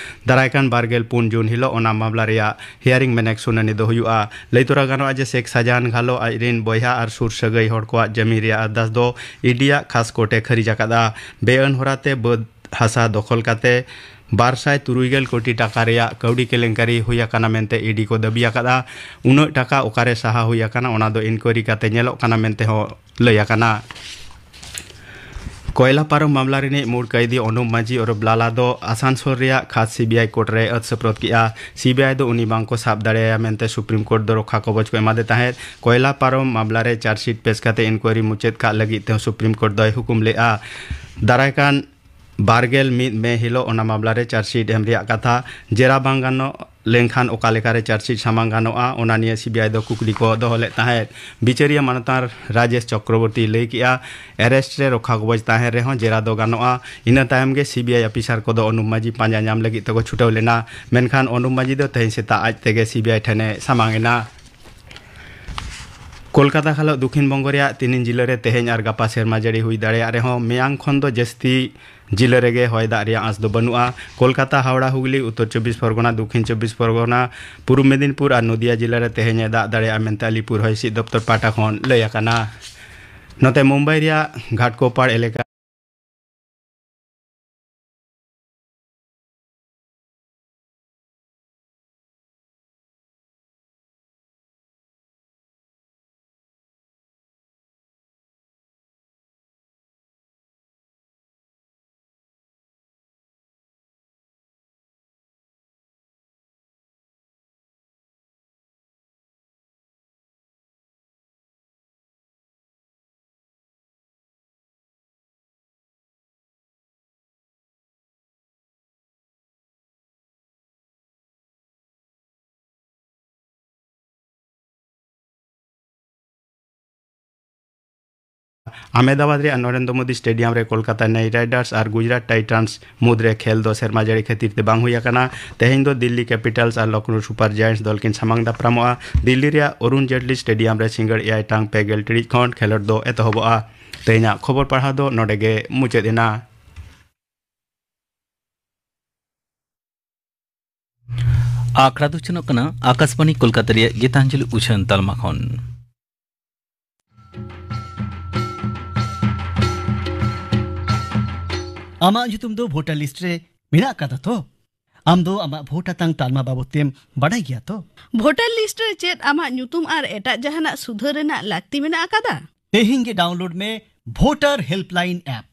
ᱫᱟᱨᱟᱭ ᱠᱟᱱ ᱵᱟᱨ ᱜᱮᱞ ᱯᱩᱱ ᱡᱩᱱ ᱦᱤᱞᱚᱜ ᱚᱱᱟ ᱢᱟᱢᱞᱟ ᱨᱮᱭᱟᱜ ᱦᱤᱭᱟᱨᱤᱝ ᱢᱮᱱᱮᱠ ᱥᱩᱱᱟᱹᱱᱤ ᱫᱚ ᱦᱩᱭᱩᱜᱼᱟ᱾ ᱞᱟᱹᱭ ᱛᱚᱨᱟ ᱜᱟᱱᱚᱜᱼᱟ ᱡᱮ ᱥᱮᱠ ᱥᱟᱦᱟᱡᱟᱦᱟᱱ ᱜᱷᱟᱞᱚ ᱟᱡ ᱨᱤᱱ ᱵᱚᱭᱦᱟ ᱟᱨ ᱥᱩᱨ ᱥᱟᱹᱜᱟᱹᱭ ᱦᱚᱲ ᱠᱚᱣᱟᱜ ᱡᱟᱹᱢᱤ ᱨᱮᱭᱟᱜ ᱟᱨᱫᱟᱥ ᱫᱚ ᱤ ᱰᱤ ᱟᱜ ᱠᱷᱟᱥ ᱠᱳᱨᱴ ᱮ ᱠᱷᱟᱹᱨᱤᱡ ᱟᱠᱟᱫᱼᱟ᱾ ᱵᱮᱼᱟᱹᱱ ᱦᱚᱨᱟᱛᱮ ᱵᱟᱹᱫᱽ ᱦᱟᱥᱟ ᱫᱚᱠᱷᱚᱞ ᱠᱟᱛᱮ ᱵᱟᱨ ᱥᱟᱭ ᱛᱩᱨᱩᱭ ᱜᱮᱞ ᱠᱳᱴᱤ ᱴᱟᱠᱟ ᱨᱮᱭᱟᱜ ᱠᱟᱹᱣᱰᱤ ᱠᱮᱞᱮᱝᱠᱟᱨᱤ ᱦᱩᱭ ᱟᱠᱟᱱᱟ ᱢᱮᱱᱛᱮ ᱤ ᱰᱤ ᱠᱚ ᱫᱟᱹᱵᱤ ᱟᱠᱟᱫᱼᱟ᱾ ᱩᱱᱟᱹᱜ ᱴᱟᱠᱟ ᱚᱠᱟᱨᱮ ᱥᱟᱦᱟ ᱦᱩᱭ ᱟᱠᱟᱱᱟ, ᱚᱱᱟ ᱫᱚ ᱤᱱᱠᱣᱟᱨᱤ ᱠᱟᱛᱮ ᱧᱮᱞᱚᱜ ᱠᱟᱱᱟ ᱢᱮᱱᱛᱮ ᱦᱚᱸ ᱞᱟᱹᱭ ᱟᱠᱟᱱᱟ᱾ ᱠᱚᱭᱞᱟ ᱯᱟᱨᱚᱢ ᱢᱟᱢᱞᱟ ᱨᱤᱱᱤᱡ ᱢᱩᱲ ᱠᱟᱹᱭᱫᱤ ᱚᱱᱩᱯ ᱢᱟᱹᱡᱷᱤ ᱚᱨᱚᱯ ᱞᱟᱞᱟ ᱫᱚ ᱟᱥᱟᱱᱥᱳᱞ ᱨᱮᱭᱟᱜ ᱠᱷᱟᱥ ᱥᱤ ᱵᱤ ᱟᱭ ᱠᱳᱨᱴ ᱨᱮ ᱟᱹᱛ ᱥᱟᱹᱯᱨᱚᱫ ᱠᱮᱫᱼᱟ᱾ ᱥᱤ ᱵᱤ ᱟᱭ ᱫᱚ ᱩᱱᱤ ᱵᱟᱝ ᱠᱚ ᱥᱟᱵ ᱫᱟᱲᱮᱭᱟᱭᱟ ᱢᱮᱱᱛᱮ ᱥᱩᱯᱨᱤᱢ ᱠᱳᱨᱴ ᱫᱚ ᱨᱚᱠᱠᱷᱟ ᱠᱚᱵᱚᱡ ᱠᱚ ᱮᱢᱟᱫᱮ ᱛᱟᱦᱮᱸᱫ᱾ ᱠᱚᱭᱞᱟ ᱯᱟᱨᱚᱢ ᱢᱟᱢᱞᱟ ᱨᱮ ᱪᱟᱨᱡᱽᱥᱤᱴ ᱯᱮᱥ ᱠᱟᱛᱮ ᱤᱱᱠᱣᱟᱨᱤ ᱢᱩᱪᱟᱹᱫ ᱠᱟᱜ ᱞᱟᱹᱜᱤᱫ ᱛᱮᱦᱚᱸ ᱥᱩᱯᱨᱤᱢ ᱠᱳᱨᱴ ᱫᱚᱭ ᱦᱩᱠᱩᱢ ᱞᱮᱫᱼᱟ᱾ ᱫᱟᱨᱟᱭ ᱠᱟᱱ ᱵᱟᱨ ᱜᱮᱞ ᱢᱤᱫ ᱢᱮ ᱦᱤᱞᱚᱜ ᱚᱱᱟ ᱢᱟᱢᱞᱟ ᱨᱮ ᱪᱟᱨᱡᱽᱥᱤᱴ ᱮᱢ ᱨᱮᱭᱟᱜ ᱠᱟᱛᱷᱟ᱾ ᱡᱮᱨᱟ ᱵᱟᱝ ᱜᱟᱱᱚᱜ ᱞᱮᱱᱠᱷᱟᱱ ᱚᱠᱟ ᱞᱮᱠᱟᱨᱮ ᱪᱟᱨᱡᱽᱥᱤᱴ ᱥᱟᱢᱟᱝ ᱜᱟᱱᱚᱜᱼᱟ, ᱚᱱᱟ ᱱᱤᱭᱟᱹ ᱥᱤ ᱵᱤ ᱟᱭ ᱫᱚ ᱠᱩᱠᱞᱤ ᱠᱚ ᱫᱚᱦᱚ ᱞᱮᱫ ᱛᱟᱦᱮᱸᱫ᱾ ᱵᱤᱪᱟᱹᱨᱤᱭᱟᱹ ᱢᱟᱱᱚᱛᱟᱱ ᱨᱟᱡᱮᱥ ᱪᱚᱠᱨᱚᱵᱚᱨᱛᱤ ᱞᱟᱹᱭ ᱠᱮᱫᱼᱟ, ᱮᱨᱮᱥᱴ ᱨᱮ ᱨᱚᱠᱠᱷᱟ ᱠᱚᱵᱚᱡ ᱛᱟᱦᱮᱸᱱ ᱨᱮᱦᱚᱸ ᱡᱮᱨᱟ ᱫᱚ ᱜᱟᱱᱚᱜᱼᱟ᱾ ᱤᱱᱟᱹ ᱛᱟᱭᱚᱢ ᱜᱮ ᱥᱤ ᱵᱤ ᱟᱭ ᱚᱯᱷᱤᱥᱟᱨ ᱠᱚᱫᱚ ᱚᱱᱩᱯ ᱢᱟᱹᱡᱷᱤ ᱯᱟᱸᱡᱟ ᱧᱟᱢ ᱞᱟᱹᱜᱤᱫ ᱛᱮᱠᱚ ᱪᱷᱩᱴᱟᱹᱣ ᱞᱮᱱᱟ, ᱢᱮᱱᱠᱷᱟᱱ ᱚᱱᱩᱯ ᱢᱟᱹᱡᱷᱤ ᱫᱚ ᱛᱮᱦᱮᱧ ᱥᱮᱛᱟᱜ ᱟᱡ ᱛᱮᱜᱮ ᱥᱤ ᱵᱤ ᱟᱭ ᱴᱷᱮᱱᱮ ᱥᱟᱢᱟᱝ ᱮᱱᱟ᱾ ᱠᱳᱞᱠᱟᱛᱟ ᱠᱷᱚᱱᱟᱜ ᱫᱚᱠᱷᱤᱱ ᱵᱚᱝᱜᱚ ᱨᱮᱭᱟᱜ ᱛᱤᱱᱤᱱ ᱡᱤᱞᱟᱹ ᱨᱮ ᱛᱮᱦᱮᱧ ᱟᱨ ᱜᱟᱯᱟ ᱥᱮᱨᱢᱟ ᱡᱟᱹᱲᱤ ᱦᱩᱭ ᱫᱟᱲᱮᱭᱟᱜ ᱨᱮᱦᱚᱸ, ᱢᱮᱭᱟᱝ ᱠᱷᱚᱱ ᱫᱚ ᱡᱟᱹᱥᱛᱤ ᱡᱤᱞᱟᱹ ᱨᱮᱜᱮ ᱦᱚᱭ ᱫᱟᱜ ᱨᱮᱭᱟᱜ ᱟᱸᱥ ᱫᱚ ᱵᱟᱹᱱᱩᱜᱼᱟ᱾ ᱠᱳᱞᱠᱟᱛᱟ, ᱦᱟᱣᱲᱟ, ᱦᱩᱜᱽᱞᱤ, ᱩᱛᱛᱚᱨ ᱪᱚᱵᱵᱤᱥ ᱯᱚᱨᱜᱚᱱᱟ, ᱫᱚᱠᱷᱤᱱ ᱪᱚᱵᱵᱤᱥ ᱯᱚᱨᱜᱚᱱᱟ, ᱯᱩᱨᱩᱵ ᱢᱮᱫᱤᱱᱯᱩᱨ ᱟᱨ ᱱᱚᱫᱤᱭᱟ ᱡᱤᱞᱟᱹ ᱨᱮ ᱛᱮᱦᱮᱧ ᱮ ᱫᱟᱜ ᱫᱟᱲᱮᱭᱟᱜᱼᱟ ᱢᱮᱱᱛᱮ ᱟᱞᱤᱯᱩᱨ ᱦᱚᱭ ᱦᱤᱸᱥᱤᱫ ᱫᱚᱯᱛᱚᱨ ᱯᱟᱦᱴᱟ ᱠᱷᱚᱱ ᱞᱟᱹᱭ ᱟᱠᱟᱱᱟ᱾ ᱱᱚᱛᱮ ᱢᱩᱢᱵᱟᱭ ᱨᱮᱭᱟᱜ ᱜᱷᱟᱴᱠᱳᱯᱟᱲ ᱮᱞᱟᱠᱟ ᱟᱦᱢᱮᱫᱟᱵᱟᱫᱽ ᱨᱮᱭᱟᱜ ᱱᱚᱨᱮᱱᱫᱨᱚ ᱢᱳᱫᱤ ᱥᱴᱮᱰᱤᱭᱟᱢ ᱨᱮ ᱠᱳᱞᱠᱟᱛᱟ ᱱᱟᱭᱤᱴ ᱨᱟᱭᱰᱟᱨᱥ ᱟᱨ ᱜᱩᱡᱽᱨᱟᱴ ᱴᱟᱭᱴᱟᱱᱥ ᱢᱩᱫᱽᱨᱮ ᱠᱷᱮᱞ ᱫᱚ ᱥᱮᱨᱢᱟ ᱡᱟᱹᱲᱤ ᱠᱷᱟᱹᱛᱤᱨ ᱛᱮ ᱵᱟᱝ ᱦᱩᱭ ᱟᱠᱟᱱᱟ᱾ ᱛᱮᱦᱮᱧ ᱫᱚ ᱫᱤᱞᱞᱤ ᱠᱮᱯᱤᱴᱟᱞᱥ ᱟᱨ ᱞᱚᱠᱷᱱᱳ ᱥᱩᱯᱟᱨ ᱡᱟᱭᱮᱱᱴᱥ ᱫᱚᱞ ᱠᱤᱱ ᱥᱟᱢᱟᱝ ᱫᱟᱯᱨᱟᱢᱚᱜᱼᱟ᱾ ᱫᱤᱞᱞᱤ ᱨᱮᱭᱟᱜ ᱚᱨᱩᱱ ᱡᱮᱴᱞᱤ ᱥᱴᱮᱰᱤᱭᱟᱢ ᱨᱮ ᱥᱤᱸᱜᱟᱹᱲ ᱮᱭᱟᱭ ᱴᱟᱲᱟᱝ ᱯᱮ ᱜᱮᱞ ᱴᱤᱲᱤᱡ ᱠᱷᱚᱱ ᱠᱷᱮᱞᱳᱰ ᱫᱚ ᱮᱛᱚᱦᱚᱵᱚᱜᱼᱟ᱾ ᱛᱮᱦᱮᱧᱟᱜ ᱠᱷᱚᱵᱚᱨ ᱯᱟᱲᱦᱟᱣ ᱫᱚ ᱱᱚᱰᱮ ᱜᱮ ᱢᱩᱪᱟᱹᱫ ᱮᱱᱟ᱾ ᱟᱠᱷᱲᱟ ᱫᱚ ᱩᱪᱷᱟᱹᱱᱚᱜ ᱠᱟᱱᱟ ᱟᱠᱟᱥᱵᱟᱬᱤ ᱠᱳᱞᱠᱟᱛᱟ ᱨᱮᱭᱟᱜ ᱜᱤᱛᱟᱧᱡᱚᱞᱤ ᱩᱪᱷᱟᱹᱱ ᱛᱟᱞᱢᱟ ᱠᱷᱚᱱ᱾ ᱟᱢᱟᱜ ᱧᱩᱛᱩᱢ ᱫᱚ ᱵᱷᱳᱴᱟᱨ ᱞᱤᱥᱴ ᱨᱮ ᱢᱮᱱᱟᱜ ᱟᱠᱟᱫᱟ ᱛᱚ? ᱟᱢ ᱫᱚ ᱟᱢᱟᱜ ᱵᱷᱳᱴ ᱦᱟᱛᱟᱝ ᱛᱟᱞᱢᱟ ᱵᱟᱵᱚᱫ ᱛᱮᱢ ᱵᱟᱰᱟᱭ ᱜᱮᱭᱟ ᱛᱚ? ᱵᱷᱳᱴᱟᱨ ᱞᱤᱥᱴ ᱨᱮ ᱪᱮᱫ ᱟᱢᱟᱜ ᱧᱩᱛᱩᱢ ᱟᱨ ᱮᱴᱟᱜ ᱡᱟᱦᱟᱱᱟᱜ ᱥᱩᱫᱷᱟᱹᱨ ᱨᱮᱱᱟᱜ ᱞᱟᱹᱠᱛᱤ ᱢᱮᱱᱟᱜ ᱟᱠᱟᱫᱟ? ᱛᱮᱦᱮᱧ ᱜᱮ ᱰᱟᱣᱩᱱᱞᱳᱰ ᱢᱮ ᱵᱷᱳᱴᱟᱨ ᱦᱮᱞᱯᱞᱟᱭᱤᱱ ᱮᱯ᱾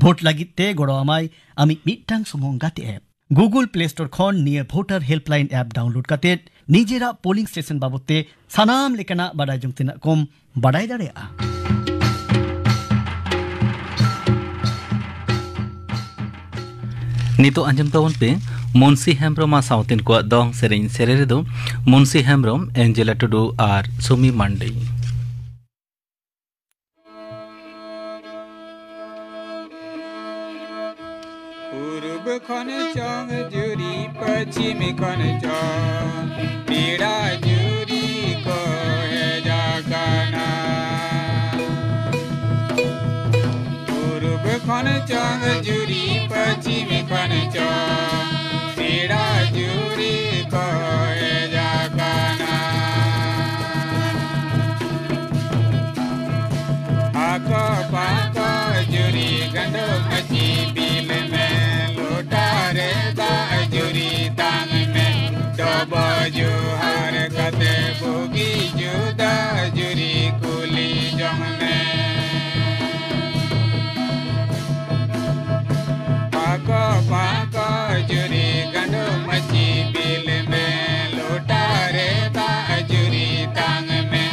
ᱵᱷᱳᱴ ᱞᱟᱹᱜᱤᱫ ᱛᱮ ᱜᱚᱲᱚ ᱟᱢᱟᱭ ᱟᱢᱤᱡ ᱢᱤᱫᱴᱟᱝ ᱥᱩᱢᱩᱝ ᱜᱟᱛᱮ ᱮᱯ᱾ Google Play Store ᱠᱷᱚᱱ ᱱᱤᱭᱟᱹ ᱵᱷᱳᱴᱟᱨ ᱦᱮᱞᱯᱞᱟᱭᱤᱱ ᱮᱯ ᱰᱟᱣᱩᱱᱞᱳᱰ ᱠᱟᱛᱮ ᱱᱤᱡᱮᱨᱟᱜ ᱯᱳᱞᱤᱝ ᱥᱴᱮᱥᱚᱱ ᱵᱟᱵᱚᱫ ᱛᱮ ᱥᱟᱱᱟᱢ ᱞᱮᱠᱟᱱᱟᱜ ᱵᱟᱰᱟᱭ ᱡᱚᱝ ᱛᱮᱱᱟᱜ ᱠᱚᱢ ᱵᱟᱰᱟᱭ ᱫᱟᱲᱮᱭᱟᱜᱼᱟ᱾ ᱱᱤᱛᱚᱜ ᱟᱸᱡᱚᱢ ᱛᱟᱵᱚᱱ ᱯᱮ ᱢᱩᱱᱥᱤ ᱦᱮᱢᱵᱽᱨᱚᱢ ᱟᱨ ᱥᱟᱶᱛᱮᱱ ᱠᱚᱣᱟᱜ ᱫᱚᱝ ᱥᱮᱨᱮᱧ᱾ ᱥᱮᱨᱮᱧ ᱨᱮᱫᱚ ᱢᱩᱱᱥᱤ ᱦᱮᱢᱵᱽᱨᱚᱢ, ᱮᱧᱡᱮᱞᱟ ᱴᱩᱰᱩ ᱟᱨ ᱥᱩᱢᱤ ᱢᱟᱱᱰᱤ᱾ ᱯᱩᱨᱩᱵ ᱠᱷᱚᱱ ᱪᱚᱝ ᱡᱩᱨᱤ, ᱯᱚᱪᱷᱤᱢ ᱠᱷᱚᱱ ᱪᱚᱝ ᱯᱮᱲᱟ ᱡᱩᱨᱤ ᱠᱚ ᱦᱮᱡ ᱟᱠᱟᱱᱟ᱾ ᱠᱷᱚᱱ ᱪᱚᱝ ᱡᱩᱨᱤ ᱯᱟᱹᱪᱷᱤᱢ ᱠᱷᱚᱱ ᱪᱚᱝ ᱯᱮᱲᱟ ᱡᱩᱨᱤ ᱠᱚ ᱦᱮᱡ ᱟᱠᱟᱱᱟ᱾ ᱟᱠᱚ ᱯᱟᱠᱚ ᱡᱩᱨᱤ ᱜᱟᱸᱰᱚ ᱢᱟᱹᱪᱤ ᱵᱤᱞ ᱢᱮ, ᱞᱚᱴᱟ ᱨᱮ ᱫᱟᱜ ᱡᱩᱨᱤ ᱛᱟᱝ ᱢᱮ, ᱰᱚᱵᱚ ᱡᱚᱦᱟᱨ ᱠᱟᱛᱮ ᱵᱩᱜᱤ ᱡᱩᱫᱟᱹ ᱡᱩᱨᱤ ᱠᱩᱞᱤ ᱡᱚᱝ ᱢᱮ᱾ ᱯᱟᱠᱚ ᱯᱟᱠᱚ ᱡᱩᱨᱤ ᱜᱟᱸᱰᱚ ᱢᱟᱹᱪᱤ ᱵᱤᱞ ᱢᱮ, ᱞᱚᱴᱟ ᱨᱮ ᱫᱟᱜ ᱡᱩᱨᱤ ᱛᱟᱝ ᱢᱮ,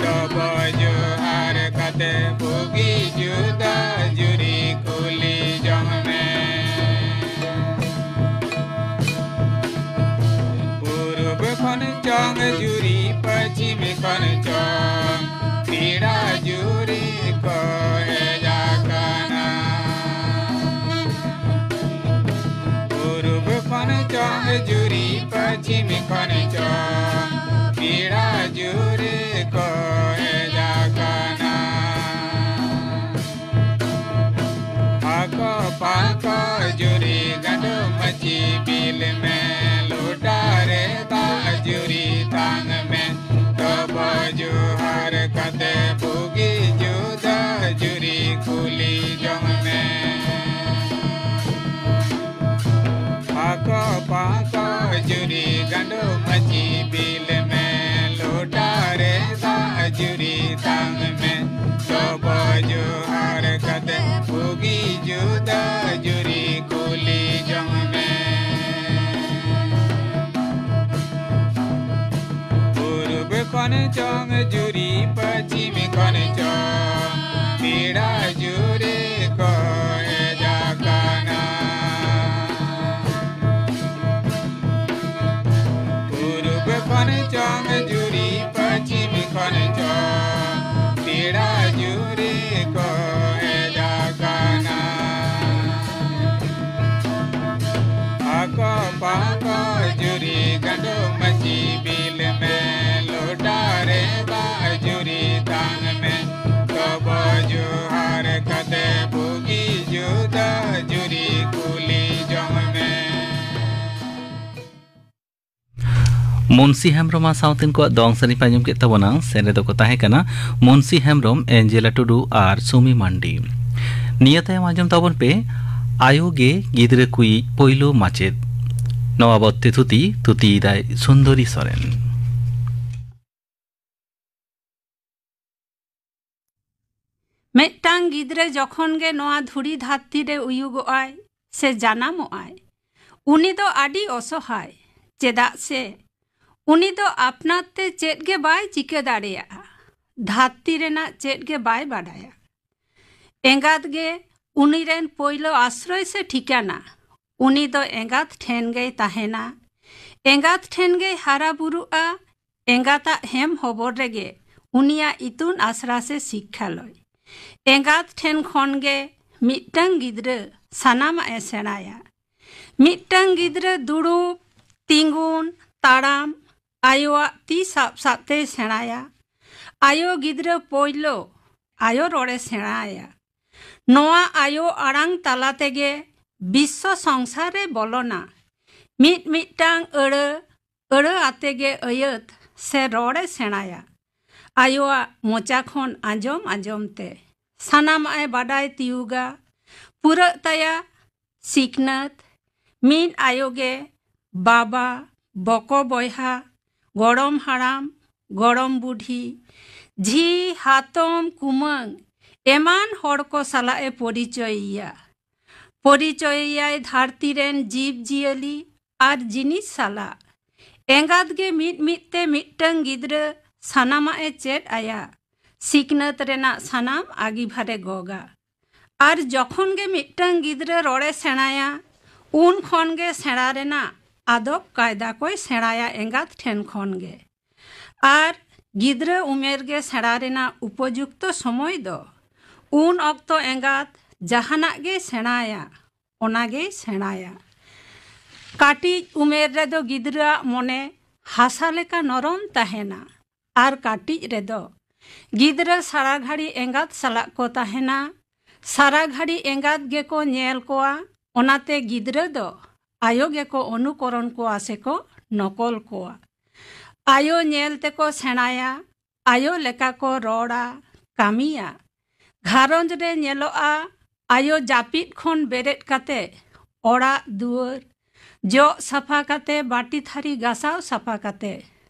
ᱰᱚᱵᱚ ᱡᱚᱦᱟᱨ ᱠᱟᱛᱮ ᱵᱩᱜᱤ ᱡᱩᱫᱟᱹ ᱡᱩᱨᱤ ᱠᱩᱞᱤ ᱡᱚᱝ ᱢᱮ᱾ ᱯᱩᱨᱩᱵ ᱠᱷᱚᱱ ᱪᱚᱝ ᱡᱩᱨᱤ, ᱯᱟᱹᱪᱷᱤᱢ ᱠᱷᱚᱱ ᱪᱚᱝ ᱯᱮᱲᱟ ᱡᱩᱨᱤ ᱠᱚ ᱦᱮᱡ ᱟᱠᱟᱱᱟ᱾ ᱯᱩᱨᱩᱵ ᱠᱷᱚᱱ ᱪᱚᱝ ᱡᱩᱨᱤ, ᱯᱟᱹᱪᱷᱤᱢ ᱠᱷᱚᱱ ᱪᱚᱝ ᱯᱮᱲᱟ ᱡᱩᱨᱤ ᱠᱚ ᱦᱮᱡ ᱟᱠᱟᱱᱟ᱾ ᱟᱠᱚ ᱯᱟᱠᱚ ᱡᱩᱨᱤ ᱜᱟᱸᱰᱚ ᱢᱟᱹᱪᱤ ᱵᱤᱞ ᱢᱮ, ᱞᱚᱴᱟ ᱨᱮ ᱫᱟᱜ ᱡᱩᱨᱤ ᱛᱟᱝ ᱢᱮ, ᱰᱚᱵᱚ ᱡᱚᱦᱟᱨ ᱠᱟᱛᱮ ᱵᱩᱜᱤ ᱡᱩᱫᱟᱹ ᱡᱩᱨᱤ ᱠᱩᱞᱤ ᱡᱚᱝ ᱢᱮ᱾ ᱟᱠᱚ ᱯᱟᱠᱚ ᱡᱩᱨᱤ ᱜᱟᱸᱰᱚ ᱢᱟᱹᱪᱤ ᱵᱤᱞ ᱢᱮ, ᱞᱚᱴᱟ ᱨᱮ ᱫᱟᱜ ᱡᱩᱨᱤ ᱛᱟᱝ ᱢᱮ, ᱰᱚᱵᱚ ᱡᱚᱦᱟᱨ ᱠᱟᱛᱮ ᱵᱩᱜᱤ ᱡᱩᱫᱟᱹ ᱡᱩᱨᱤ ᱠᱩᱞᱤ ᱡᱚᱝ ᱢᱮ᱾ ᱯᱩᱨᱩᱵ ᱠᱷᱚᱱ ᱪᱚᱝ ᱡᱩᱨᱤ, ᱯᱟᱹᱪᱷᱤᱢ ᱠᱷᱚᱱ ᱪᱚᱝ ᱯᱮᱲᱟ ᱡᱩᱨᱤ ᱠᱚ ᱦᱮᱡ ᱟᱠᱟᱱᱟ᱾ ᱯᱩᱨᱩᱵ ᱠᱷᱚᱱ ᱪᱚᱝ ᱡᱩᱨᱤ, ᱯᱟᱹᱪᱷᱤᱢ ᱠᱷᱚᱱ ᱪᱚᱝ ᱯᱮᱲᱟ ᱡᱩᱨᱤ ᱠᱚ ᱦᱮᱡ ᱟᱠᱟᱱᱟ᱾ ᱟᱠᱚ ᱯᱟᱠᱚ ᱡᱩᱨᱤ ᱜᱟᱸᱰᱚ ᱢᱟᱹᱪᱤ ᱵᱤᱞ ᱢᱮ, ᱞᱚᱴᱟ ᱨᱮ ᱫᱟᱜ ᱡᱩᱨᱤ ᱛᱟᱝ ᱢᱮ, ᱰᱚᱵᱚ ᱡᱚᱦᱟᱨ ᱠᱟᱛᱮ ᱢᱩᱱᱥᱤ ᱦᱮᱢᱵᱽᱨᱚᱢ ᱟᱨ ᱥᱟᱶᱛᱮᱱ ᱠᱚᱣᱟᱜ ᱫᱚᱝ ᱥᱮᱨᱮᱧ ᱯᱮ ᱟᱸᱡᱚᱢ ᱠᱮᱫ ᱛᱟᱵᱚᱱᱟ᱾ ᱥᱮᱨᱮᱧ ᱨᱮᱫᱚ ᱠᱚ ᱛᱟᱦᱮᱸ ᱠᱟᱱᱟ ᱢᱩᱱᱥᱤ ᱦᱮᱢᱵᱽᱨᱚᱢ, ᱮᱧᱡᱮᱞᱟ ᱴᱩᱰᱩ ᱟᱨ ᱥᱩᱢᱤ ᱢᱟᱱᱰᱤ᱾ ᱱᱤᱭᱟᱹ ᱛᱟᱭᱚᱢ ᱟᱸᱡᱚᱢ ᱛᱟᱵᱚᱱ ᱯᱮ ᱟᱭᱳ ᱜᱮ ᱜᱤᱫᱽᱨᱟᱹ ᱠᱚᱭᱤᱡ ᱯᱳᱭᱞᱳ ᱢᱟᱪᱮᱫ᱾ ᱱᱚᱣᱟ ᱵᱟᱵᱚᱫ ᱛᱮ ᱛᱷᱩᱛᱤ, ᱛᱷᱩᱛᱤᱭᱮᱫᱟᱭ ᱥᱩᱱᱫᱚᱨᱤ ᱥᱚᱨᱮᱱ᱾ ᱢᱤᱫᱴᱟᱝ ᱜᱤᱫᱽᱨᱟᱹ ᱡᱚᱠᱷᱚᱱ ᱜᱮ ᱱᱚᱣᱟ ᱫᱷᱩᱲᱤ ᱫᱷᱟᱹᱨᱛᱤ ᱨᱮ ᱩᱭᱩᱜᱚᱜᱼᱟᱭ ᱥᱮ ᱡᱟᱱᱟᱢᱚᱜᱼᱟᱭ, ᱩᱱᱤ ᱫᱚ ᱟᱹᱰᱤ ᱚᱥᱚᱦᱟᱭ᱾ ᱪᱮᱫᱟᱜ ᱥᱮ ᱩᱱᱤ ᱫᱚ ᱟᱯᱱᱟᱨ ᱛᱮ ᱪᱮᱫ ᱜᱮ ᱵᱟᱭ ᱪᱤᱠᱟᱹ ᱫᱟᱲᱮᱭᱟᱜᱼᱟ, ᱫᱷᱟᱹᱨᱛᱤ ᱨᱮᱱᱟᱜ ᱪᱮᱫ ᱜᱮ ᱵᱟᱭ ᱵᱟᱰᱟᱭᱟ᱾ ᱮᱸᱜᱟᱛ ᱜᱮ ᱩᱱᱤ ᱨᱮᱱ ᱯᱳᱭᱞᱳ ᱟᱥᱨᱚᱭ ᱥᱮ ᱴᱷᱤᱠᱟᱹᱱᱟ᱾ ᱩᱱᱤ ᱫᱚ ᱮᱸᱜᱟᱛ ᱴᱷᱮᱱ ᱜᱮᱭ ᱛᱟᱦᱮᱱᱟ, ᱮᱸᱜᱟᱛ ᱴᱷᱮᱱ ᱜᱮᱭ ᱦᱟᱨᱟ ᱵᱩᱨᱩᱜᱼᱟ᱾ ᱮᱸᱜᱟᱛᱟᱜ ᱦᱮᱢ ᱦᱚᱵᱚᱨ ᱨᱮᱜᱮ ᱩᱱᱤᱭᱟᱜ ᱤᱛᱩᱱ ᱟᱥᱲᱟ ᱥᱮ ᱥᱤᱠᱠᱷᱟᱞᱚᱭ᱾ ᱮᱸᱜᱟᱛ ᱴᱷᱮᱱ ᱠᱷᱚᱱ ᱜᱮ ᱢᱤᱫᱴᱟᱝ ᱜᱤᱫᱽᱨᱟᱹ ᱥᱟᱱᱟᱢᱟᱜ ᱮ ᱥᱮᱬᱟᱭᱟ᱾ ᱢᱤᱫᱴᱟᱝ ᱜᱤᱫᱽᱨᱟᱹ ᱫᱩᱲᱩᱵ, ᱛᱤᱸᱜᱩᱱ, ᱛᱟᱲᱟᱢ, ᱟᱭᱳᱣᱟᱜ ᱛᱤ ᱥᱟᱵ ᱥᱟᱵ ᱛᱮᱭ ᱥᱮᱬᱟᱭᱟ᱾ ᱟᱭᱳ ᱜᱤᱫᱽᱨᱟᱹ ᱯᱳᱭᱞᱳ ᱟᱭᱳ ᱨᱚᱲᱮ ᱥᱮᱬᱟᱭᱟ᱾ ᱱᱚᱣᱟ ᱟᱭᱳ ᱟᱲᱟᱝ ᱛᱟᱞᱟ ᱛᱮᱜᱮ ᱵᱤᱥᱥᱚ ᱥᱚᱝᱥᱟᱨ ᱨᱮ ᱵᱚᱞᱚᱱᱟ᱾ ᱢᱤᱫ ᱢᱤᱫᱴᱟᱝ ᱟᱹᱲᱟᱹ, ᱟᱹᱲᱟᱹ ᱟᱛᱮ ᱜᱮ ᱟᱹᱭᱟᱹᱛ ᱥᱮ ᱨᱚᱲᱮ ᱥᱮᱬᱟᱭᱟ᱾ ᱟᱭᱳᱣᱟᱜ ᱢᱚᱪᱟ ᱠᱷᱚᱱ ᱟᱸᱡᱚᱢ ᱟᱸᱡᱚᱢ ᱛᱮ ᱥᱟᱱᱟᱢᱟᱜ ᱮ ᱵᱟᱰᱟᱭ ᱛᱤᱭᱩᱜᱟ᱾ ᱯᱩᱨᱟᱹᱜ ᱛᱟᱭᱟ ᱥᱤᱠᱷᱱᱟᱹᱛ᱾ ᱢᱤᱫ ᱟᱭᱳ ᱜᱮ ᱵᱟᱵᱟ, ᱵᱚᱠᱚ ᱵᱚᱭᱦᱟ, ᱜᱚᱲᱚᱢ ᱦᱟᱲᱟᱢ, ᱜᱚᱲᱚᱢ ᱵᱩᱰᱷᱤ, ᱡᱷᱤ, ᱦᱟᱛᱚᱢ, ᱠᱩᱢᱟᱹᱝ ᱮᱢᱟᱱ ᱦᱚᱲ ᱠᱚ ᱥᱟᱞᱟᱜ ᱮ ᱯᱚᱨᱤᱪᱚᱭᱮᱭᱟ᱾ ᱯᱚᱨᱤᱪᱚᱭᱮᱭᱟᱭ ᱫᱷᱟᱹᱨᱛᱤ ᱨᱮᱱ ᱡᱤᱵᱽ ᱡᱤᱭᱟᱹᱞᱤ ᱟᱨ ᱡᱤᱱᱤᱥ ᱥᱟᱞᱟᱜ᱾ ᱮᱸᱜᱟᱛ ᱜᱮ ᱢᱤᱫ ᱢᱤᱫ ᱛᱮ ᱢᱤᱫᱴᱟᱝ ᱜᱤᱫᱽᱨᱟᱹ ᱥᱟᱱᱟᱢᱟᱜ ᱮ ᱪᱮᱫ ᱟᱭᱟ᱾ ᱥᱤᱠᱷᱱᱟᱹᱛ ᱨᱮᱱᱟᱜ ᱥᱟᱱᱟᱢ ᱟᱹᱜᱤᱵᱷᱟᱨᱮ ᱜᱚᱜᱟ᱾ ᱟᱨ ᱡᱚᱠᱷᱚᱱ ᱜᱮ ᱢᱤᱫᱴᱟᱝ ᱜᱤᱫᱽᱨᱟᱹ ᱨᱚᱲᱮ ᱥᱮᱬᱟᱭᱟ, ᱩᱱ ᱠᱷᱚᱱ ᱜᱮ ᱥᱮᱬᱟ ᱨᱮᱱᱟᱜ ᱟᱫᱚᱵ ᱠᱟᱭᱫᱟ ᱠᱚᱭ ᱥᱮᱬᱟᱭᱟ ᱮᱸᱜᱟᱛ ᱴᱷᱮᱱ ᱠᱷᱚᱱ ᱜᱮ᱾ ᱟᱨ ᱜᱤᱫᱽᱨᱟᱹ ᱩᱢᱮᱨ ᱜᱮ ᱥᱮᱬᱟ ᱨᱮᱱᱟᱜ ᱩᱯᱚᱡᱩᱠᱛᱚ ᱥᱚᱢᱚᱭ ᱫᱚ᱾ ᱩᱱ ᱚᱠᱛᱚ ᱮᱸᱜᱟᱛ ᱡᱟᱦᱟᱱᱟᱜ ᱜᱮᱭ ᱥᱮᱬᱟᱭᱟ, ᱚᱱᱟ ᱜᱮᱭ ᱥᱮᱬᱟᱭᱟ᱾ ᱠᱟᱹᱴᱤᱡ ᱩᱢᱮᱨ ᱨᱮᱫᱚ ᱜᱤᱫᱽᱨᱟᱹᱣᱟᱜ ᱢᱚᱱᱮ ᱦᱟᱥᱟ ᱞᱮᱠᱟ ᱱᱚᱨᱚᱢ ᱛᱟᱦᱮᱱᱟ᱾ ᱟᱨ ᱠᱟᱹᱴᱤᱡ ᱨᱮᱫᱚ ᱜᱤᱫᱽᱨᱟᱹ ᱥᱟᱨᱟ ᱜᱷᱟᱹᱲᱤ ᱮᱸᱜᱟᱛ ᱥᱟᱞᱟᱜ ᱠᱚ ᱛᱟᱦᱮᱱᱟ᱾ ᱥᱟᱨᱟ ᱜᱷᱟᱹᱲᱤ ᱮᱸᱜᱟᱛ ᱜᱮᱠᱚ ᱧᱮᱞ ᱠᱚᱣᱟ᱾ ᱚᱱᱟᱛᱮ ᱜᱤᱫᱽᱨᱟᱹ ᱫᱚ ᱟᱭᱳ ᱜᱮᱠᱚ ᱚᱱᱩᱠᱚᱨᱚᱱ ᱠᱚᱣᱟ ᱥᱮᱠᱚ ᱱᱚᱠᱚᱞ ᱠᱚᱣᱟ᱾ ᱟᱭᱳ ᱧᱮᱞ ᱛᱮᱠᱚ ᱥᱮᱬᱟᱭᱟ, ᱟᱭᱳ ᱞᱮᱠᱟ ᱠᱚ ᱨᱚᱲᱟ, ᱠᱟᱹᱢᱤᱭᱟ᱾ ᱜᱷᱟᱨᱚᱸᱡᱽ ᱨᱮ ᱧᱮᱞᱚᱜᱼᱟ, ᱟᱭᱳ ᱡᱟᱹᱯᱤᱫ ᱠᱷᱚᱱ ᱵᱮᱨᱮᱫ ᱠᱟᱛᱮ ᱚᱲᱟᱜ ᱫᱩᱣᱟᱹᱨ ᱡᱚᱜ ᱥᱟᱯᱷᱟ ᱠᱟᱛᱮ, ᱵᱟᱹᱴᱤ ᱛᱷᱟᱹᱨᱤ ᱜᱟᱥᱟᱣ ᱥᱟᱯᱷᱟ ᱠᱟᱛᱮ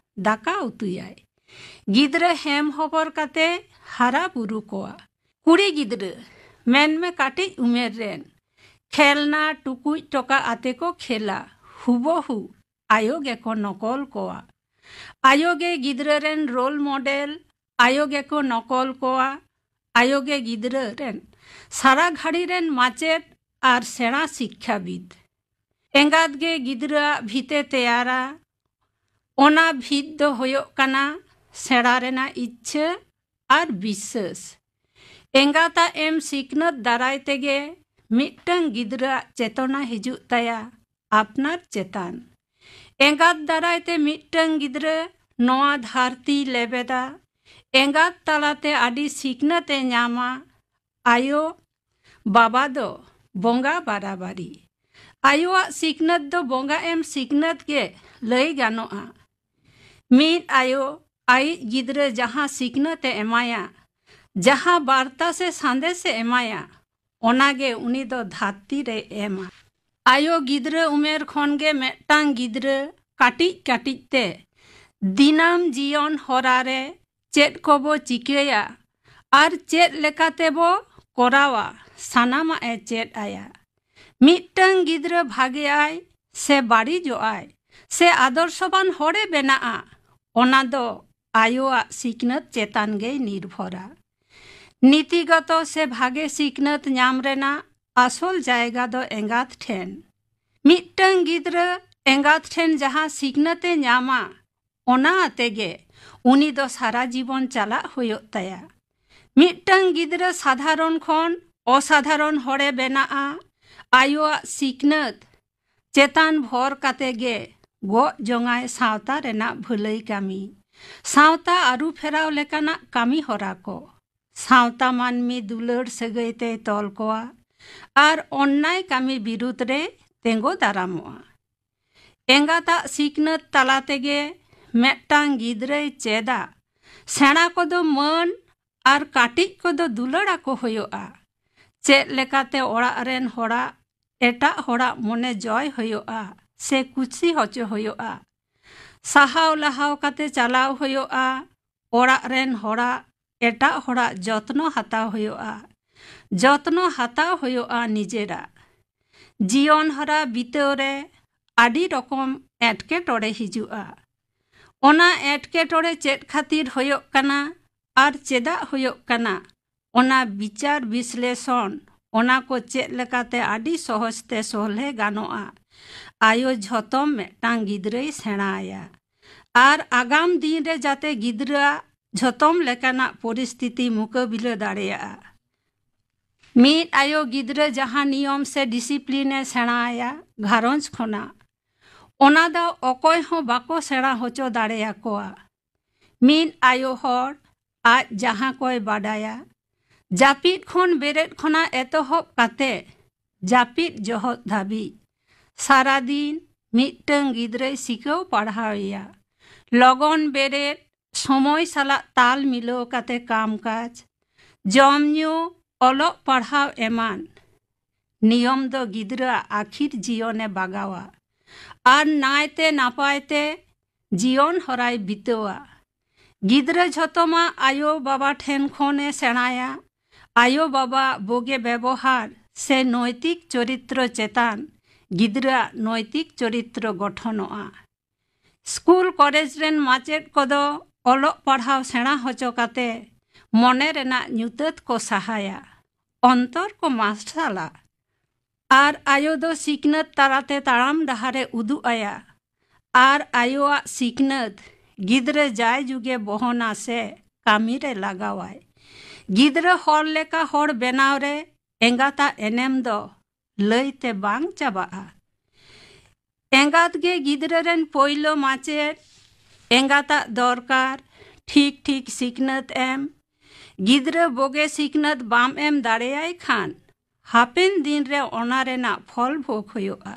ᱫᱟᱠᱟ ᱩᱛᱩᱭᱟᱭ᱾ ᱜᱤᱫᱽᱨᱟᱹ ᱦᱮᱢ ᱦᱚᱵᱚᱨ ᱠᱟᱛᱮ ᱦᱟᱨᱟ ᱵᱩᱨᱩ ᱠᱚᱣᱟ᱾ ᱠᱩᱲᱤ ᱜᱤᱫᱽᱨᱟᱹ ᱢᱮᱱᱢᱮ ᱠᱟᱹᱴᱤᱡ ᱩᱢᱮᱨ ᱨᱮᱱ ᱠᱷᱮᱞᱱᱟ ᱴᱩᱠᱩᱡ ᱴᱚᱠᱟ ᱟᱛᱮ ᱠᱚ ᱠᱷᱮᱞᱟ, ᱦᱩᱵᱚᱦᱩ ᱟᱭᱳ ᱜᱮᱠᱚ ᱱᱚᱠᱚᱞ ᱠᱚᱣᱟ᱾ ᱟᱭᱳ ᱜᱮ ᱜᱤᱫᱽᱨᱟᱹ ᱨᱮᱱ ᱨᱳᱞ ᱢᱚᱰᱮᱞ, ᱟᱭᱳ ᱜᱮᱠᱚ ᱱᱚᱠᱚᱞ ᱠᱚᱣᱟ᱾ ᱟᱭᱳ ᱜᱮ ᱜᱤᱫᱽᱨᱟᱹ ᱨᱮᱱ ᱥᱟᱨᱟ ᱜᱷᱟᱹᱲᱤ ᱨᱮᱱ ᱢᱟᱪᱮᱫ ᱟᱨ ᱥᱮᱬᱟ ᱥᱤᱠᱠᱷᱟᱵᱤᱫ᱾ ᱮᱸᱜᱟᱛ ᱜᱮ ᱜᱤᱫᱽᱨᱟᱹᱣᱟᱜ ᱵᱷᱤᱛᱮ ᱛᱮᱭᱟᱨᱟ᱾ ᱚᱱᱟ ᱵᱷᱤᱛ ᱫᱚ ᱦᱩᱭᱩᱜ ᱠᱟᱱᱟ ᱥᱮᱬᱟ ᱨᱮᱱᱟᱜ ᱤᱪᱪᱷᱟᱹ ᱟᱨ ᱵᱤᱥᱥᱟᱹᱥ᱾ ᱮᱸᱜᱟᱛᱟᱜ ᱮᱢ ᱥᱤᱠᱷᱱᱟᱹᱛ ᱫᱟᱨᱟᱭ ᱛᱮᱜᱮ ᱢᱤᱫᱴᱟᱝ ᱜᱤᱫᱽᱨᱟᱹᱣᱟᱜ ᱪᱮᱛᱚᱱᱟ ᱦᱤᱡᱩᱜ ᱛᱟᱭᱟ ᱟᱯᱱᱟᱨ ᱪᱮᱛᱟᱱ᱾ ᱮᱸᱜᱟᱛ ᱫᱟᱨᱟᱭ ᱛᱮ ᱢᱤᱫᱴᱟᱝ ᱜᱤᱫᱽᱨᱟᱹ ᱱᱚᱣᱟ ᱫᱷᱟᱹᱨᱛᱤᱭ ᱞᱮᱵᱮᱫᱟ᱾ ᱮᱸᱜᱟᱛ ᱛᱟᱞᱟᱛᱮ ᱟᱹᱰᱤ ᱥᱤᱠᱷᱱᱟᱹᱛ ᱮ ᱧᱟᱢᱟ᱾ ᱟᱭᱳ ᱵᱟᱵᱟ ᱫᱚ ᱵᱚᱸᱜᱟ ᱵᱟᱨᱟᱵᱟᱨᱤ᱾ ᱟᱭᱳᱣᱟᱜ ᱥᱤᱠᱷᱱᱟᱹᱛ ᱫᱚ ᱵᱚᱸᱜᱟ ᱮᱢ ᱥᱤᱠᱷᱱᱟᱹᱛ ᱜᱮ ᱞᱟᱹᱭ ᱜᱟᱱᱚᱜᱼᱟ᱾ ᱢᱤᱫ ᱟᱭᱳ ᱟᱭᱤᱡ ᱜᱤᱫᱽᱨᱟᱹ ᱡᱟᱦᱟᱸ ᱥᱤᱠᱷᱱᱟᱹᱛ ᱮ ᱮᱢᱟᱭᱟ, ᱡᱟᱦᱟᱸ ᱵᱟᱨᱛᱟ ᱥᱮ ᱥᱟᱸᱫᱮᱥ ᱮ ᱮᱢᱟᱭᱟ, ᱚᱱᱟᱜᱮ ᱩᱱᱤ ᱫᱚ ᱫᱷᱟᱹᱨᱛᱤ ᱨᱮᱭ ᱮᱢᱟ᱾ ᱟᱭᱳ ᱜᱤᱫᱽᱨᱟᱹ ᱩᱢᱮᱨ ᱠᱷᱚᱱ ᱜᱮ ᱢᱤᱫᱴᱟᱝ ᱜᱤᱫᱽᱨᱟᱹ ᱠᱟᱹᱴᱤᱡ ᱠᱟᱹᱴᱤᱡ ᱛᱮ ᱫᱤᱱᱟᱹᱢ ᱡᱤᱭᱚᱱ ᱦᱚᱨᱟ ᱨᱮ ᱪᱮᱫ ᱠᱚᱵᱚ ᱪᱤᱠᱟᱹᱭᱟ ᱟᱨ ᱪᱮᱫ ᱞᱮᱠᱟᱛᱮᱵᱚ ᱠᱚᱨᱟᱣᱟ, ᱥᱟᱱᱟᱢᱟᱜ ᱮ ᱪᱮᱫ ᱟᱭᱟ᱾ ᱢᱤᱫᱴᱟᱝ ᱜᱤᱫᱽᱨᱟᱹ ᱵᱷᱟᱜᱮ ᱟᱭ ᱥᱮ ᱵᱟᱹᱲᱤᱡᱚᱜ ᱟᱭ ᱥᱮ ᱟᱫᱚᱨᱥᱚᱵᱟᱱ ᱦᱚᱲᱮ ᱵᱮᱱᱟᱜᱼᱟ, ᱚᱱᱟ ᱫᱚ ᱟᱭᱳᱣᱟᱜ ᱥᱤᱠᱷᱱᱟᱹᱛ ᱪᱮᱛᱟᱱ ᱜᱮᱭ ᱱᱤᱨᱵᱷᱚᱨᱟ᱾ ᱱᱤᱛᱤᱜᱚᱛᱚ ᱥᱮ ᱵᱷᱟᱜᱮ ᱥᱤᱠᱷᱱᱟᱹᱛ ᱧᱟᱢ ᱨᱮᱱᱟᱜ ᱟᱥᱚᱞ ᱡᱟᱭᱜᱟ ᱫᱚ ᱮᱸᱜᱟᱛ ᱴᱷᱮᱱ᱾ ᱢᱤᱫᱴᱟᱝ ᱜᱤᱫᱽᱨᱟᱹ ᱮᱸᱜᱟᱛ ᱴᱷᱮᱱ ᱡᱟᱦᱟᱸ ᱥᱤᱠᱷᱱᱟᱹᱛ ᱮ ᱧᱟᱢᱟ, ᱚᱱᱟ ᱟᱛᱮᱜᱮ ᱩᱱᱤ ᱫᱚ ᱥᱟᱨᱟ ᱡᱤᱵᱚᱱ ᱪᱟᱞᱟᱜ ᱦᱩᱭᱩᱜ ᱛᱟᱭᱟ᱾ ᱢᱤᱫᱴᱟᱝ ᱜᱤᱫᱽᱨᱟᱹ ᱥᱟᱫᱷᱟᱨᱚᱱ ᱠᱷᱚᱱ ᱚᱥᱟᱫᱷᱟᱨᱚᱱ ᱦᱚᱲᱮ ᱵᱮᱱᱟᱜᱼᱟ᱾ ᱟᱭᱳᱣᱟᱜ ᱥᱤᱠᱷᱱᱟᱹᱛ ᱪᱮᱛᱟᱱ ᱵᱷᱚᱨ ᱠᱟᱛᱮ ᱜᱮ ᱜᱚᱜ ᱡᱚᱝᱟᱭ ᱥᱟᱶᱛᱟ ᱨᱮᱱᱟᱜ ᱵᱷᱟᱹᱞᱟᱹᱭ ᱠᱟᱹᱢᱤ, ᱥᱟᱶᱛᱟ ᱟᱹᱨᱩ ᱯᱷᱮᱨᱟᱣ ᱞᱮᱠᱟᱱᱟᱜ ᱠᱟᱹᱢᱤ ᱦᱚᱨᱟ ᱠᱚ, ᱥᱟᱶᱛᱟ ᱢᱟᱹᱱᱢᱤ ᱫᱩᱞᱟᱹᱲ ᱥᱟᱹᱜᱟᱹᱭ ᱛᱮᱭ ᱛᱚᱞ ᱠᱚᱣᱟ ᱟᱨ ᱚᱱᱱᱟᱭ ᱠᱟᱹᱢᱤ ᱵᱤᱨᱩᱫᱽ ᱨᱮ ᱛᱮᱸᱜᱚ ᱫᱟᱨᱟᱢᱚᱜᱼᱟ᱾ ᱮᱸᱜᱟᱛᱟᱜ ᱥᱤᱠᱷᱱᱟᱹᱛ ᱛᱟᱞᱟ ᱛᱮᱜᱮ ᱢᱤᱫᱴᱟᱝ ᱜᱤᱫᱽᱨᱟᱹᱭ ᱪᱮᱫᱟ᱾ ᱥᱮᱬᱟ ᱠᱚᱫᱚ ᱢᱟᱹᱱ ᱟᱨ ᱠᱟᱹᱴᱤᱡ ᱠᱚᱫᱚ ᱫᱩᱞᱟᱹᱲ ᱟᱠᱚ ᱦᱩᱭᱩᱜᱼᱟ᱾ ᱪᱮᱫ ᱞᱮᱠᱟᱛᱮ ᱚᱲᱟᱜ ᱨᱮᱱ ᱦᱚᱲᱟᱜ ᱮᱴᱟᱜ ᱦᱚᱲᱟᱜ ᱢᱚᱱᱮ ᱡᱚᱭ ᱦᱩᱭᱩᱜᱼᱟ ᱥᱮ ᱠᱩᱥᱤ ᱦᱚᱪᱚ ᱦᱩᱭᱩᱜᱼᱟ᱾ ᱥᱟᱦᱟᱣ ᱞᱟᱦᱟᱣ ᱠᱟᱛᱮ ᱪᱟᱞᱟᱣ ᱦᱩᱭᱩᱜᱼᱟ᱾ ᱚᱲᱟᱜ ᱨᱮᱱ ᱦᱚᱲᱟᱜ, ᱮᱴᱟᱜ ᱦᱚᱲᱟᱜ ᱡᱚᱛᱱᱚ ᱦᱟᱛᱟᱣ ᱦᱩᱭᱩᱜᱼᱟ᱾ ᱡᱚᱛᱱᱚ ᱦᱟᱛᱟᱣ ᱦᱩᱭᱩᱜᱼᱟ ᱱᱤᱡᱮᱨᱟᱜ᱾ ᱡᱤᱭᱚᱱ ᱦᱚᱨᱟ ᱵᱤᱛᱟᱹᱣ ᱨᱮ ᱟᱹᱰᱤ ᱨᱚᱠᱚᱢ ᱮᱴᱠᱮᱴᱚᱬᱮ ᱦᱤᱡᱩᱜᱼᱟ᱾ ᱚᱱᱟ ᱮᱴᱠᱮᱴᱚᱬᱮ ᱪᱮᱫ ᱠᱷᱟᱹᱛᱤᱨ ᱦᱩᱭᱩᱜ ᱠᱟᱱᱟ ᱟᱨ ᱪᱮᱫᱟᱜ ᱦᱩᱭᱩᱜ ᱠᱟᱱᱟ, ᱚᱱᱟ ᱵᱤᱪᱟᱨ ᱵᱤᱥᱞᱮᱥᱚᱱ, ᱚᱱᱟ ᱠᱚ ᱪᱮᱫ ᱞᱮᱠᱟᱛᱮ ᱟᱹᱰᱤ ᱥᱚᱦᱚᱡ ᱛᱮ ᱥᱚᱞᱦᱮ ᱜᱟᱱᱚᱜᱼᱟ᱾ ᱟᱭᱳ ᱡᱷᱚᱛᱚᱢ ᱢᱤᱫᱴᱟᱝ ᱜᱤᱫᱽᱨᱟᱹᱭ ᱥᱮᱬᱟ ᱟᱭᱟ᱾ ᱟᱨ ᱟᱜᱟᱢ ᱫᱤᱱ ᱨᱮ ᱡᱟᱛᱮ ᱜᱤᱫᱽᱨᱟᱹᱣᱟᱜ ᱡᱷᱚᱛᱚᱢ ᱞᱮᱠᱟᱱᱟᱜ ᱯᱚᱨᱤᱥᱛᱷᱤᱛᱤ ᱢᱩᱠᱟᱹᱵᱤᱞᱟᱹ ᱫᱟᱲᱮᱭᱟᱜᱼᱟ᱾ ᱢᱤᱫ ᱟᱭᱳ ᱜᱤᱫᱽᱨᱟᱹ ᱡᱟᱦᱟᱸ ᱱᱤᱭᱚᱢ ᱥᱮ ᱰᱤᱥᱤᱯᱞᱤᱱ ᱮ ᱥᱮᱬᱟ ᱟᱭᱟ ᱜᱷᱟᱨᱚᱸᱡᱽ ᱠᱷᱚᱱᱟᱜ, ᱚᱱᱟ ᱫᱚ ᱚᱠᱚᱭ ᱦᱚᱸ ᱵᱟᱠᱚ ᱥᱮᱬᱟ ᱦᱚᱪᱚ ᱫᱟᱲᱮᱭᱟᱠᱚᱣᱟ᱾ ᱢᱤᱫ ᱟᱭᱳ ᱦᱚᱲ ᱟᱡ ᱡᱟᱦᱟᱸ ᱠᱚᱭ ᱵᱟᱰᱟᱭᱟ, ᱡᱟᱹᱯᱤᱫ ᱠᱷᱚᱱ ᱵᱮᱨᱮᱫ ᱠᱷᱚᱱᱟᱜ ᱮᱛᱚᱦᱚᱵ ᱠᱟᱛᱮ ᱡᱟᱹᱯᱤᱫ ᱡᱚᱦᱚᱜ ᱫᱷᱟᱹᱵᱤᱡ, ᱥᱟᱨᱟᱫᱤᱱ ᱢᱤᱫᱴᱟᱝ ᱜᱤᱫᱽᱨᱟᱹᱭ ᱥᱤᱠᱷᱟᱹᱣ ᱯᱟᱲᱦᱟᱣ ᱮᱭᱟ᱾ ᱞᱚᱜᱚᱱ ᱵᱮᱨᱮᱫ, ᱥᱚᱢᱚᱭ ᱥᱟᱞᱟᱜ ᱛᱟᱞ ᱢᱤᱞᱟᱹᱣ ᱠᱟᱛᱮ ᱠᱟᱢ ᱠᱟᱡᱽ, ᱡᱚᱢ ᱧᱩ, ᱚᱞᱚᱜ ᱯᱟᱲᱦᱟᱣ ᱮᱢᱟᱱ᱾ ᱱᱤᱭᱚᱢ ᱫᱚ ᱜᱤᱫᱽᱨᱟᱹᱣᱟᱜ ᱟᱹᱠᱷᱤᱨ ᱡᱤᱭᱚᱱᱮ ᱵᱟᱜᱟᱣᱟ ᱟᱨ ᱱᱟᱭᱛᱮ ᱱᱟᱯᱟᱭ ᱛᱮ ᱡᱤᱭᱚᱱ ᱦᱚᱨᱟᱭ ᱵᱤᱛᱟᱹᱣᱟ᱾ ᱜᱤᱫᱽᱨᱟᱹ ᱡᱷᱚᱛᱚᱢᱟᱜ ᱟᱭᱳ ᱵᱟᱵᱟ ᱴᱷᱮᱱ ᱠᱷᱚᱱᱮ ᱥᱮᱬᱟᱭᱟ᱾ ᱟᱭᱳ ᱵᱟᱵᱟ ᱵᱩᱜᱤ ᱵᱮᱵᱚᱦᱟᱨ ᱥᱮ ᱱᱚᱭᱛᱤᱠ ᱪᱚᱨᱤᱛᱨᱚ ᱪᱮᱛᱟᱱ ᱜᱤᱫᱽᱨᱟᱹᱣᱟᱜ ᱱᱚᱭᱛᱤᱠ ᱪᱚᱨᱤᱛᱨᱚ ᱜᱚᱴᱷᱚᱱᱚᱜᱼᱟ᱾ ᱥᱠᱩᱞ ᱠᱚᱞᱮᱡᱽ ᱨᱮᱱ ᱢᱟᱪᱮᱫ ᱠᱚᱫᱚ ᱚᱞᱚᱜ ᱯᱟᱲᱦᱟᱣ ᱥᱮᱬᱟ ᱦᱚᱪᱚ ᱠᱟᱛᱮ ᱢᱚᱱᱮ ᱨᱮᱱᱟᱜ ᱧᱩᱛᱟᱹᱛ ᱠᱚ ᱥᱟᱦᱟᱭᱟ, ᱚᱱᱛᱚᱨ ᱠᱚ ᱢᱟᱨᱥᱟᱞᱟ᱾ ᱟᱨ ᱟᱭᱳ ᱫᱚ ᱥᱤᱠᱷᱱᱟᱹᱛ ᱛᱟᱞᱟᱛᱮ ᱛᱟᱲᱟᱢ ᱰᱟᱦᱟᱨᱮ ᱩᱫᱩᱜ ᱟᱭᱟ᱾ ᱟᱨ ᱟᱭᱳᱣᱟᱜ ᱥᱤᱠᱷᱱᱟᱹᱛ ᱜᱤᱫᱽᱨᱟᱹ ᱡᱟᱭ ᱡᱩᱜᱮ ᱵᱚᱦᱚᱱᱟ ᱥᱮ ᱠᱟᱹᱢᱤ ᱨᱮ ᱞᱟᱜᱟᱣᱟᱭ᱾ ᱜᱤᱫᱽᱨᱟᱹ ᱦᱚᱲ ᱞᱮᱠᱟ ᱦᱚᱲ ᱵᱮᱱᱟᱣ ᱨᱮ ᱮᱸᱜᱟᱛᱟᱜ ᱮᱱᱮᱢ ᱫᱚ ᱞᱟᱹᱭᱛᱮ ᱵᱟᱝ ᱪᱟᱵᱟᱜᱼᱟ᱾ ᱮᱸᱜᱟᱛ ᱜᱮ ᱜᱤᱫᱽᱨᱟᱹ ᱨᱮᱱ ᱯᱳᱭᱞᱳ ᱢᱟᱪᱮᱫ᱾ ᱮᱸᱜᱟᱛᱟᱜ ᱫᱚᱨᱠᱟᱨ ᱴᱷᱤᱠ ᱴᱷᱤᱠ ᱥᱤᱠᱷᱱᱟᱹᱛ ᱮᱢ᱾ ᱜᱤᱫᱽᱨᱟᱹ ᱵᱳᱜᱮ ᱥᱤᱠᱷᱱᱟᱹᱛ ᱵᱟᱢ ᱮᱢ ᱫᱟᱲᱮᱭᱟᱭ ᱠᱷᱟᱱ, ᱦᱟᱯᱮᱱ ᱫᱤᱱ ᱨᱮ ᱚᱱᱟ ᱨᱮᱱᱟᱜ ᱯᱷᱚᱞ ᱵᱷᱳᱜᱽ ᱦᱩᱭᱩᱜᱼᱟ᱾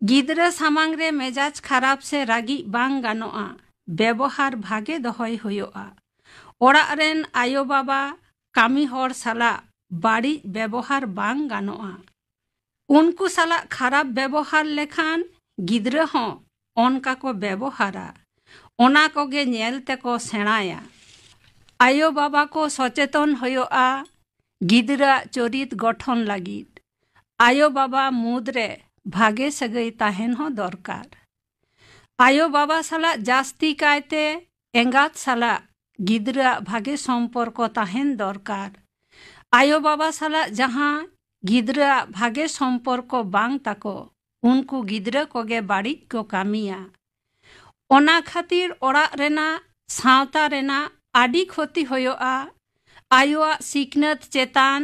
ᱜᱤᱫᱽᱨᱟᱹ ᱥᱟᱢᱟᱝ ᱨᱮ ᱢᱮᱡᱟᱡᱽ ᱠᱷᱟᱨᱟᱯ ᱥᱮ ᱨᱟᱹᱜᱤᱜ ᱵᱟᱝ ᱜᱟᱱᱚᱜᱼᱟ᱾ ᱵᱮᱵᱚᱦᱟᱨ ᱵᱷᱟᱜᱮ ᱫᱚᱦᱚᱭ ᱦᱩᱭᱩᱜᱼᱟ᱾ ᱚᱲᱟᱜ ᱨᱮᱱ ᱟᱭᱳ ᱵᱟᱵᱟ ᱠᱟᱹᱢᱤ ᱦᱚᱲ ᱥᱟᱞᱟᱜ ᱵᱟᱹᱲᱤᱡ ᱵᱮᱵᱚᱦᱟᱨ ᱵᱟᱝ ᱜᱟᱱᱚᱜᱼᱟ᱾ ᱩᱱᱠᱩ ᱥᱟᱞᱟᱜ ᱠᱷᱟᱨᱟᱯ ᱵᱮᱵᱚᱦᱟᱨ ᱞᱮᱠᱷᱟᱱ ᱜᱤᱫᱽᱨᱟᱹ ᱦᱚᱸ ᱚᱱᱠᱟ ᱠᱚ ᱵᱮᱵᱚᱦᱟᱨᱟ᱾ ᱚᱱᱟ ᱠᱚᱜᱮ ᱧᱮᱞ ᱛᱮᱠᱚ ᱥᱮᱬᱟᱭᱟ᱾ ᱟᱭᱳ ᱵᱟᱵᱟ ᱠᱚ ᱥᱚᱪᱮᱛᱚᱱ ᱦᱩᱭᱩᱜᱼᱟ ᱜᱤᱫᱽᱨᱟᱹᱣᱟᱜ ᱪᱚᱨᱤᱛ ᱜᱚᱴᱷᱚᱱ ᱞᱟᱹᱜᱤᱫ᱾ ᱟᱭᱳ ᱵᱟᱵᱟ ᱢᱩᱫᱽᱨᱮ ᱵᱷᱟᱜᱮ ᱥᱟᱹᱜᱟᱹᱭ ᱛᱟᱦᱮᱱ ᱦᱚᱸ ᱫᱚᱨᱠᱟᱨ᱾ ᱟᱭᱳ ᱵᱟᱵᱟ ᱥᱟᱞᱟᱜ ᱡᱟᱹᱥᱛᱤ ᱠᱟᱭᱛᱮ ᱮᱸᱜᱟᱛ ᱥᱟᱞᱟᱜ ᱜᱤᱫᱽᱨᱟᱹᱣᱟᱜ ᱵᱷᱟᱜᱮ ᱥᱚᱢᱯᱚᱨᱠᱚ ᱛᱟᱦᱮᱱ ᱫᱚᱨᱠᱟᱨ᱾ ᱟᱭᱳ ᱵᱟᱵᱟ ᱥᱟᱞᱟᱜ ᱡᱟᱦᱟᱸ ᱜᱤᱫᱽᱨᱟᱹᱣᱟᱜ ᱵᱷᱟᱜᱮ ᱥᱚᱢᱯᱚᱨᱠᱚ ᱵᱟᱝ ᱛᱟᱠᱚ, ᱩᱱᱠᱩ ᱜᱤᱫᱽᱨᱟᱹ ᱠᱚᱜᱮ ᱵᱟᱹᱲᱤᱡ ᱠᱚ ᱠᱟᱹᱢᱤᱭᱟ᱾ ᱚᱱᱟ ᱠᱷᱟᱹᱛᱤᱨ ᱚᱲᱟᱜ ᱨᱮᱱᱟᱜ, ᱥᱟᱶᱛᱟ ᱨᱮᱱᱟᱜ ᱟᱹᱰᱤ ᱠᱷᱚᱛᱤ ᱦᱩᱭᱩᱜᱼᱟ᱾ ᱟᱭᱳᱣᱟᱜ ᱥᱤᱠᱷᱱᱟᱹᱛ ᱪᱮᱛᱟᱱ,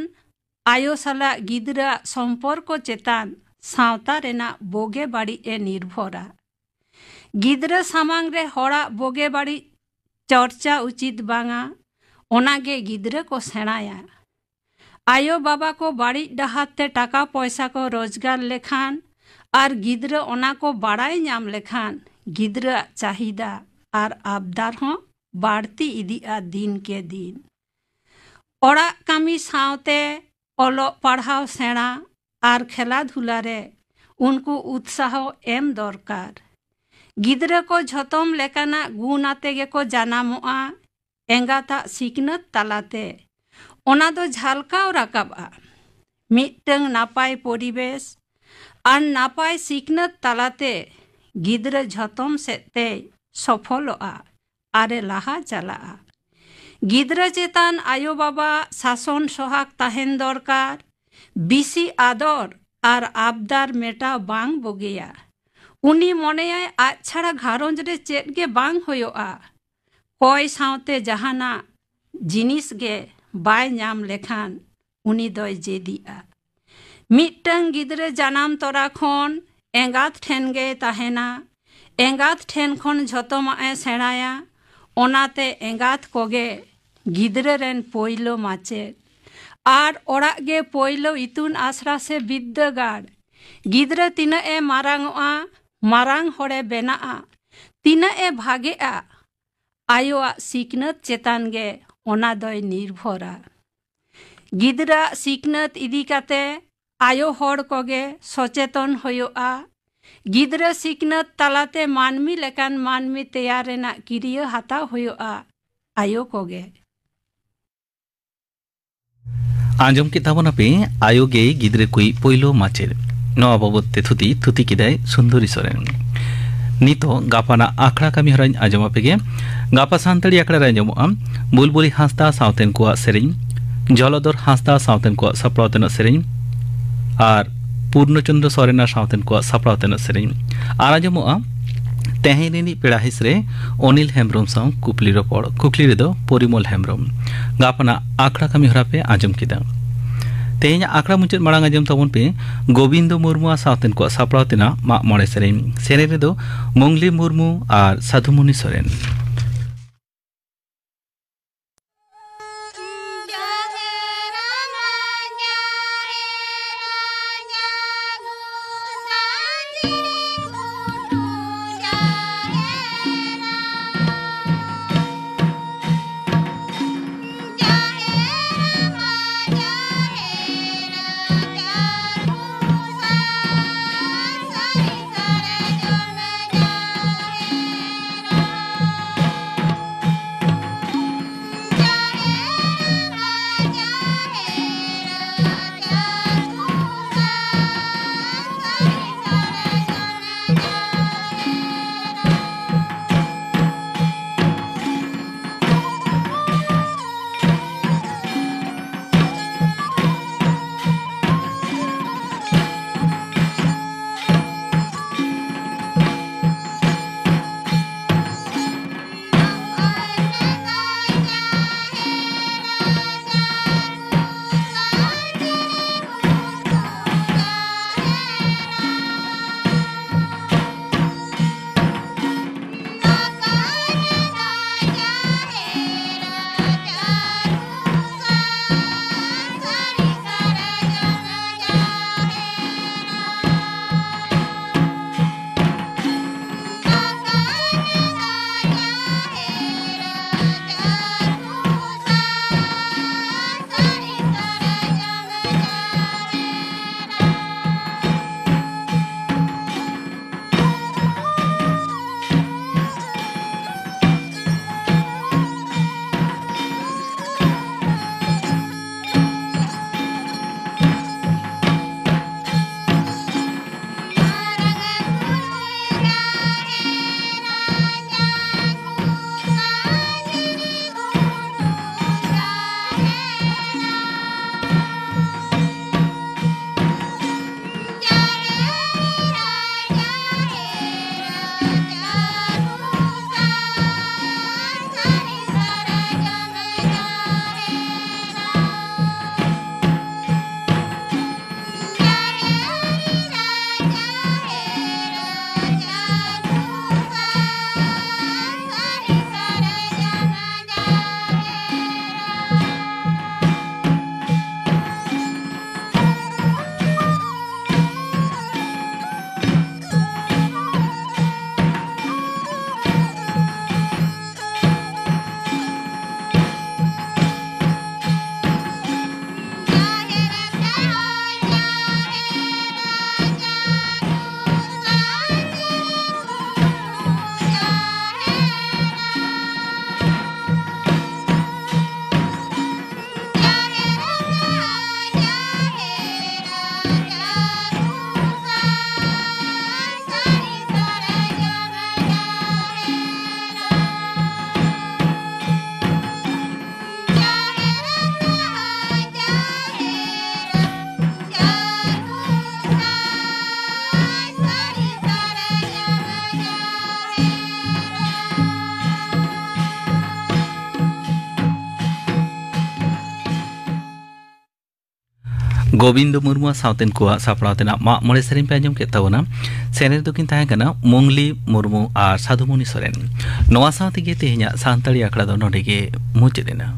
ᱟᱭᱳ ᱥᱟᱞᱟᱜ ᱜᱤᱫᱽᱨᱟᱹᱣᱟᱜ ᱥᱚᱢᱯᱚᱨᱠᱚ ᱪᱮᱛᱟᱱ ᱥᱟᱶᱛᱟ ᱨᱮᱱᱟᱜ ᱵᱳᱜᱮ ᱵᱟᱹᱲᱤᱡ ᱮ ᱱᱤᱨᱵᱷᱚᱨᱟ᱾ ᱜᱤᱫᱽᱨᱟᱹ ᱥᱟᱢᱟᱝ ᱨᱮ ᱦᱚᱲᱟᱜ ᱵᱳᱜᱮ ᱵᱟᱹᱲᱤᱡ ᱪᱚᱨᱪᱟ ᱩᱪᱤᱛ ᱵᱟᱝᱟ, ᱚᱱᱟᱜᱮ ᱜᱤᱫᱽᱨᱟᱹ ᱠᱚ ᱥᱮᱬᱟᱭᱟ᱾ ᱟᱭᱳ ᱵᱟᱵᱟ ᱠᱚ ᱵᱟᱹᱲᱤᱡ ᱰᱟᱦᱟᱨ ᱛᱮ ᱴᱟᱠᱟ ᱯᱚᱭᱥᱟ ᱠᱚ ᱨᱳᱡᱽᱜᱟᱨ ᱞᱮᱠᱷᱟᱱ ᱟᱨ ᱜᱤᱫᱽᱨᱟᱹ ᱚᱱᱟ ᱠᱚ ᱵᱟᱲᱟᱭ ᱧᱟᱢ ᱞᱮᱠᱷᱟᱱ, ᱜᱤᱫᱽᱨᱟᱹᱣᱟᱜ ᱪᱟᱦᱤᱫᱟ ᱟᱨ ᱟᱵᱫᱟᱨ ᱦᱚᱸ ᱵᱟᱹᱲᱛᱤ ᱤᱫᱤᱜᱼᱟ ᱫᱤᱱ ᱠᱮ ᱫᱤᱱ᱾ ᱚᱲᱟᱜ ᱠᱟᱹᱢᱤ ᱥᱟᱶᱛᱮ ᱚᱞᱚᱜ ᱯᱟᱲᱦᱟᱣ ᱥᱮᱬᱟ ᱟᱨ ᱠᱷᱮᱞᱟ ᱫᱷᱩᱞᱟ ᱨᱮ ᱩᱱᱠᱩ ᱩᱛᱥᱟᱦᱚ ᱮᱢ ᱫᱚᱨᱠᱟᱨ᱾ ᱜᱤᱫᱽᱨᱟᱹ ᱠᱚ ᱡᱷᱚᱛᱚᱢ ᱞᱮᱠᱟᱱᱟᱜ ᱜᱩᱱ ᱟᱛᱮ ᱜᱮᱠᱚ ᱡᱟᱱᱟᱢᱚᱜᱼᱟ ᱮᱸᱜᱟᱛᱟᱜ ᱥᱤᱠᱷᱱᱟᱹᱛ ᱛᱟᱞᱟᱛᱮ᱾ ᱚᱱᱟ ᱫᱚ ᱡᱷᱟᱞᱠᱟᱣ ᱨᱟᱠᱟᱵᱼᱟ᱾ ᱢᱤᱫᱴᱟᱝ ᱱᱟᱯᱟᱭ ᱯᱚᱨᱤᱵᱮᱥ ᱟᱨ ᱱᱟᱯᱟᱭ ᱥᱤᱠᱷᱱᱟᱹᱛ ᱛᱟᱞᱟᱛᱮ ᱜᱤᱫᱽᱨᱟᱹ ᱡᱷᱚᱛᱚᱢ ᱥᱮᱫ ᱛᱮᱭ ᱥᱚᱯᱷᱚᱞᱚᱜᱼᱟ ᱟᱨᱮ ᱞᱟᱦᱟ ᱪᱟᱞᱟᱜᱼᱟ᱾ ᱜᱤᱫᱽᱨᱟᱹ ᱪᱮᱛᱟᱱ ᱟᱭᱳ ᱵᱟᱵᱟ ᱥᱟᱥᱚᱱ ᱥᱚᱦᱟᱜ ᱛᱟᱦᱮᱱ ᱫᱚᱨᱠᱟᱨ᱾ ᱵᱤᱥᱤ ᱟᱫᱚᱨ ᱟᱨ ᱟᱵᱫᱟᱨ ᱢᱮᱴᱟᱣ ᱵᱟᱝ ᱵᱩᱜᱤᱭᱟ᱾ ᱩᱱᱤ ᱢᱚᱱᱮᱭᱟᱭ ᱟᱡ ᱪᱷᱟᱲᱟ ᱜᱷᱟᱨᱚᱸᱡᱽ ᱨᱮ ᱪᱮᱫ ᱜᱮ ᱵᱟᱝ ᱦᱩᱭᱩᱜᱼᱟ᱾ ᱠᱚᱭ ᱥᱟᱶᱛᱮ ᱡᱟᱦᱟᱱᱟᱜ ᱡᱤᱱᱤᱥ ᱜᱮ ᱵᱟᱭ ᱧᱟᱢ ᱞᱮᱠᱷᱟᱱ ᱩᱱᱤ ᱫᱚᱭ ᱡᱮᱫᱤᱜᱼᱟ᱾ ᱢᱤᱫᱴᱟᱝ ᱜᱤᱫᱽᱨᱟᱹ ᱡᱟᱱᱟᱢ ᱛᱚᱨᱟ ᱠᱷᱚᱱ ᱮᱸᱜᱟᱛ ᱴᱷᱮᱱ ᱜᱮᱭ ᱛᱟᱦᱮᱱᱟ᱾ ᱮᱸᱜᱟᱛ ᱴᱷᱮᱱ ᱠᱷᱚᱱ ᱡᱷᱚᱛᱚᱢᱟᱜ ᱮ ᱥᱮᱬᱟᱭᱟ᱾ ᱚᱱᱟᱛᱮ ᱮᱸᱜᱟᱛ ᱠᱚᱜᱮ ᱜᱤᱫᱽᱨᱟᱹ ᱨᱮᱱ ᱯᱳᱭᱞᱳ ᱢᱟᱪᱮᱫ᱾ ᱟᱨ ᱚᱲᱟᱜ ᱜᱮ ᱯᱳᱭᱞᱳ ᱤᱛᱩᱱ ᱟᱥᱲᱟ ᱥᱮ ᱵᱤᱫᱽᱫᱟᱹᱜᱟᱲ᱾ ᱜᱤᱫᱽᱨᱟᱹ ᱛᱤᱱᱟᱹᱜ ᱮ ᱢᱟᱨᱟᱝ ᱚᱜᱼᱟ, ᱢᱟᱨᱟᱝ ᱦᱚᱲᱮ ᱵᱮᱱᱟᱜᱼᱟ, ᱛᱤᱱᱟᱹᱜ ᱮ ᱵᱷᱟᱜᱮᱜᱼᱟ, ᱟᱭᱳᱣᱟᱜ ᱥᱤᱠᱷᱱᱟᱹᱛ ᱪᱮᱛᱟᱱ ᱜᱮ ᱚᱱᱟ ᱫᱚᱭ ᱱᱤᱨᱵᱷᱚᱨᱟ᱾ ᱜᱤᱫᱽᱨᱟᱹᱣᱟᱜ ᱥᱤᱠᱷᱱᱟᱹᱛ ᱤᱫᱤ ᱠᱟᱛᱮ ᱟᱭᱳ ᱦᱚᱲ ᱠᱚᱜᱮ ᱥᱚᱪᱮᱛᱚᱱ ᱦᱩᱭᱩᱜᱼᱟ᱾ ᱜᱤᱫᱽᱨᱟᱹ ᱥᱤᱠᱷᱱᱟᱹᱛ ᱛᱟᱞᱟᱛᱮ ᱢᱟᱹᱱᱢᱤ ᱞᱮᱠᱟᱱ ᱢᱟᱹᱱᱢᱤ ᱛᱮᱭᱟᱨ ᱨᱮᱱᱟᱜ ᱠᱤᱨᱭᱟᱹ ᱦᱟᱛᱟᱣ ᱦᱩᱭᱩᱜᱼᱟ ᱟᱭᱳ ᱠᱚᱜᱮ᱾ ᱟᱸᱡᱚᱢ ᱠᱮᱫ ᱛᱟᱵᱚᱱᱟᱯᱮ ᱟᱭᱳ ᱜᱮ ᱜᱤᱫᱽᱨᱟᱹ ᱠᱚᱭᱤᱡ ᱯᱳᱭᱞᱳ ᱢᱟᱪᱮᱫ᱾ ᱱᱚᱣᱟ ᱵᱟᱵᱚᱫ ᱛᱮ ᱛᱷᱩᱛᱤ, ᱛᱷᱩᱛᱤ ᱠᱮᱫᱟᱭ ᱥᱩᱱᱫᱚᱨᱤ ᱥᱚᱨᱮᱱ᱾ ᱱᱤᱛᱚᱜ ᱜᱟᱯᱟᱱᱟᱜ ᱟᱠᱷᱲᱟ ᱠᱟᱹᱢᱤ ᱦᱚᱨᱟᱧ ᱟᱸᱡᱚᱢ ᱟᱯᱮ ᱜᱮ᱾ ᱜᱟᱯᱟ ᱥᱟᱱᱛᱟᱲᱤ ᱟᱠᱷᱲᱟ ᱨᱮ ᱟᱸᱡᱚᱢᱚᱜᱼᱟ ᱵᱩᱞᱵᱩᱞᱤ ᱦᱟᱸᱥᱫᱟ ᱥᱟᱶᱛᱮᱱ ᱠᱚᱣᱟᱜ ᱥᱮᱨᱮᱧ, ᱡᱷᱚᱞᱚᱫᱚᱨ ᱦᱟᱸᱥᱫᱟ ᱥᱟᱶᱛᱮᱱ ᱠᱚᱣᱟᱜ ᱥᱟᱯᱲᱟᱣ ᱛᱮᱱᱟᱜ ᱥᱮᱨᱮᱧ ᱟᱨ ᱯᱩᱨᱱᱚᱪᱚᱱᱫᱨᱚ ᱥᱚᱨᱮᱱ ᱟᱨ ᱥᱟᱶᱛᱮᱱ ᱠᱚᱣᱟᱜ ᱥᱟᱯᱲᱟᱣ ᱛᱮᱱᱟᱜ ᱥᱮᱨᱮᱧ᱾ ᱟᱨ ᱟᱸᱡᱚᱢᱚᱜᱼᱟ ᱛᱮᱦᱮᱧ ᱨᱤᱱᱤᱡ ᱯᱮᱲᱟ ᱦᱤᱸᱥ ᱨᱮ ᱚᱱᱤᱞ ᱦᱮᱢᱵᱽᱨᱚᱢ ᱥᱟᱶ ᱠᱩᱠᱞᱤ ᱨᱚᱯᱚᱲ᱾ ᱠᱩᱠᱞᱤ ᱨᱮᱫᱚ ᱯᱚᱨᱤᱢᱚᱞ ᱦᱮᱢᱵᱽᱨᱚᱢ᱾ ᱜᱟᱯᱟᱱᱟᱜ ᱟᱠᱷᱲᱟ ᱠᱟᱹᱢᱤ ᱦᱚᱨᱟ ᱯᱮ ᱟᱸᱡᱚᱢ ᱠᱮᱫᱟ᱾ ᱛᱮᱦᱮᱧᱟᱜ ᱟᱠᱷᱲᱟ ᱢᱩᱪᱟᱹᱫ ᱢᱟᱲᱟᱝ ᱟᱸᱡᱚᱢ ᱛᱟᱵᱚᱱ ᱯᱮ ᱜᱳᱵᱤᱱᱫᱚ ᱢᱩᱨᱢᱩ ᱟᱨ ᱥᱟᱶᱛᱮᱱ ᱠᱚᱣᱟᱜ ᱥᱟᱯᱲᱟᱣ ᱛᱮᱱᱟᱜ ᱢᱟᱜ ᱢᱚᱬᱮ ᱥᱮᱨᱮᱧ᱾ ᱥᱮᱨᱮᱧ ᱨᱮᱫᱚ ᱢᱚᱝᱞᱤ ᱢᱩᱨᱢᱩ ᱟᱨ ᱥᱟᱫᱷᱩᱢᱩᱱᱤ ᱥᱚᱨᱮᱱ᱾ ᱜᱳᱵᱤᱱᱫᱚ ᱢᱩᱨᱢᱩᱣᱟᱜ ᱥᱟᱶᱛᱮᱱ ᱠᱚᱣᱟᱜ ᱥᱟᱯᱲᱟᱣ ᱛᱮᱱᱟᱜ ᱢᱟᱜ ᱢᱚᱬᱮ ᱥᱮᱨᱮᱧ ᱯᱮ ᱟᱸᱡᱚᱢ ᱠᱮᱫ ᱛᱟᱵᱚᱱᱟ᱾ ᱥᱮᱨᱮᱧ ᱫᱚᱠᱤᱱ ᱛᱟᱦᱮᱸ ᱠᱟᱱᱟ ᱢᱩᱝᱞᱤ ᱢᱩᱨᱢᱩ ᱟᱨ ᱥᱟᱫᱷᱩᱢᱩᱱᱤ ᱥᱚᱨᱮᱱ᱾ ᱱᱚᱣᱟ ᱥᱟᱶ ᱛᱮᱜᱮ ᱛᱮᱦᱮᱧᱟᱜ ᱥᱟᱱᱛᱟᱲᱤ ᱟᱠᱷᱲᱟ ᱫᱚ ᱱᱚᱰᱮ ᱜᱮ ᱢᱩᱪᱟᱹᱫ ᱮᱱᱟ᱾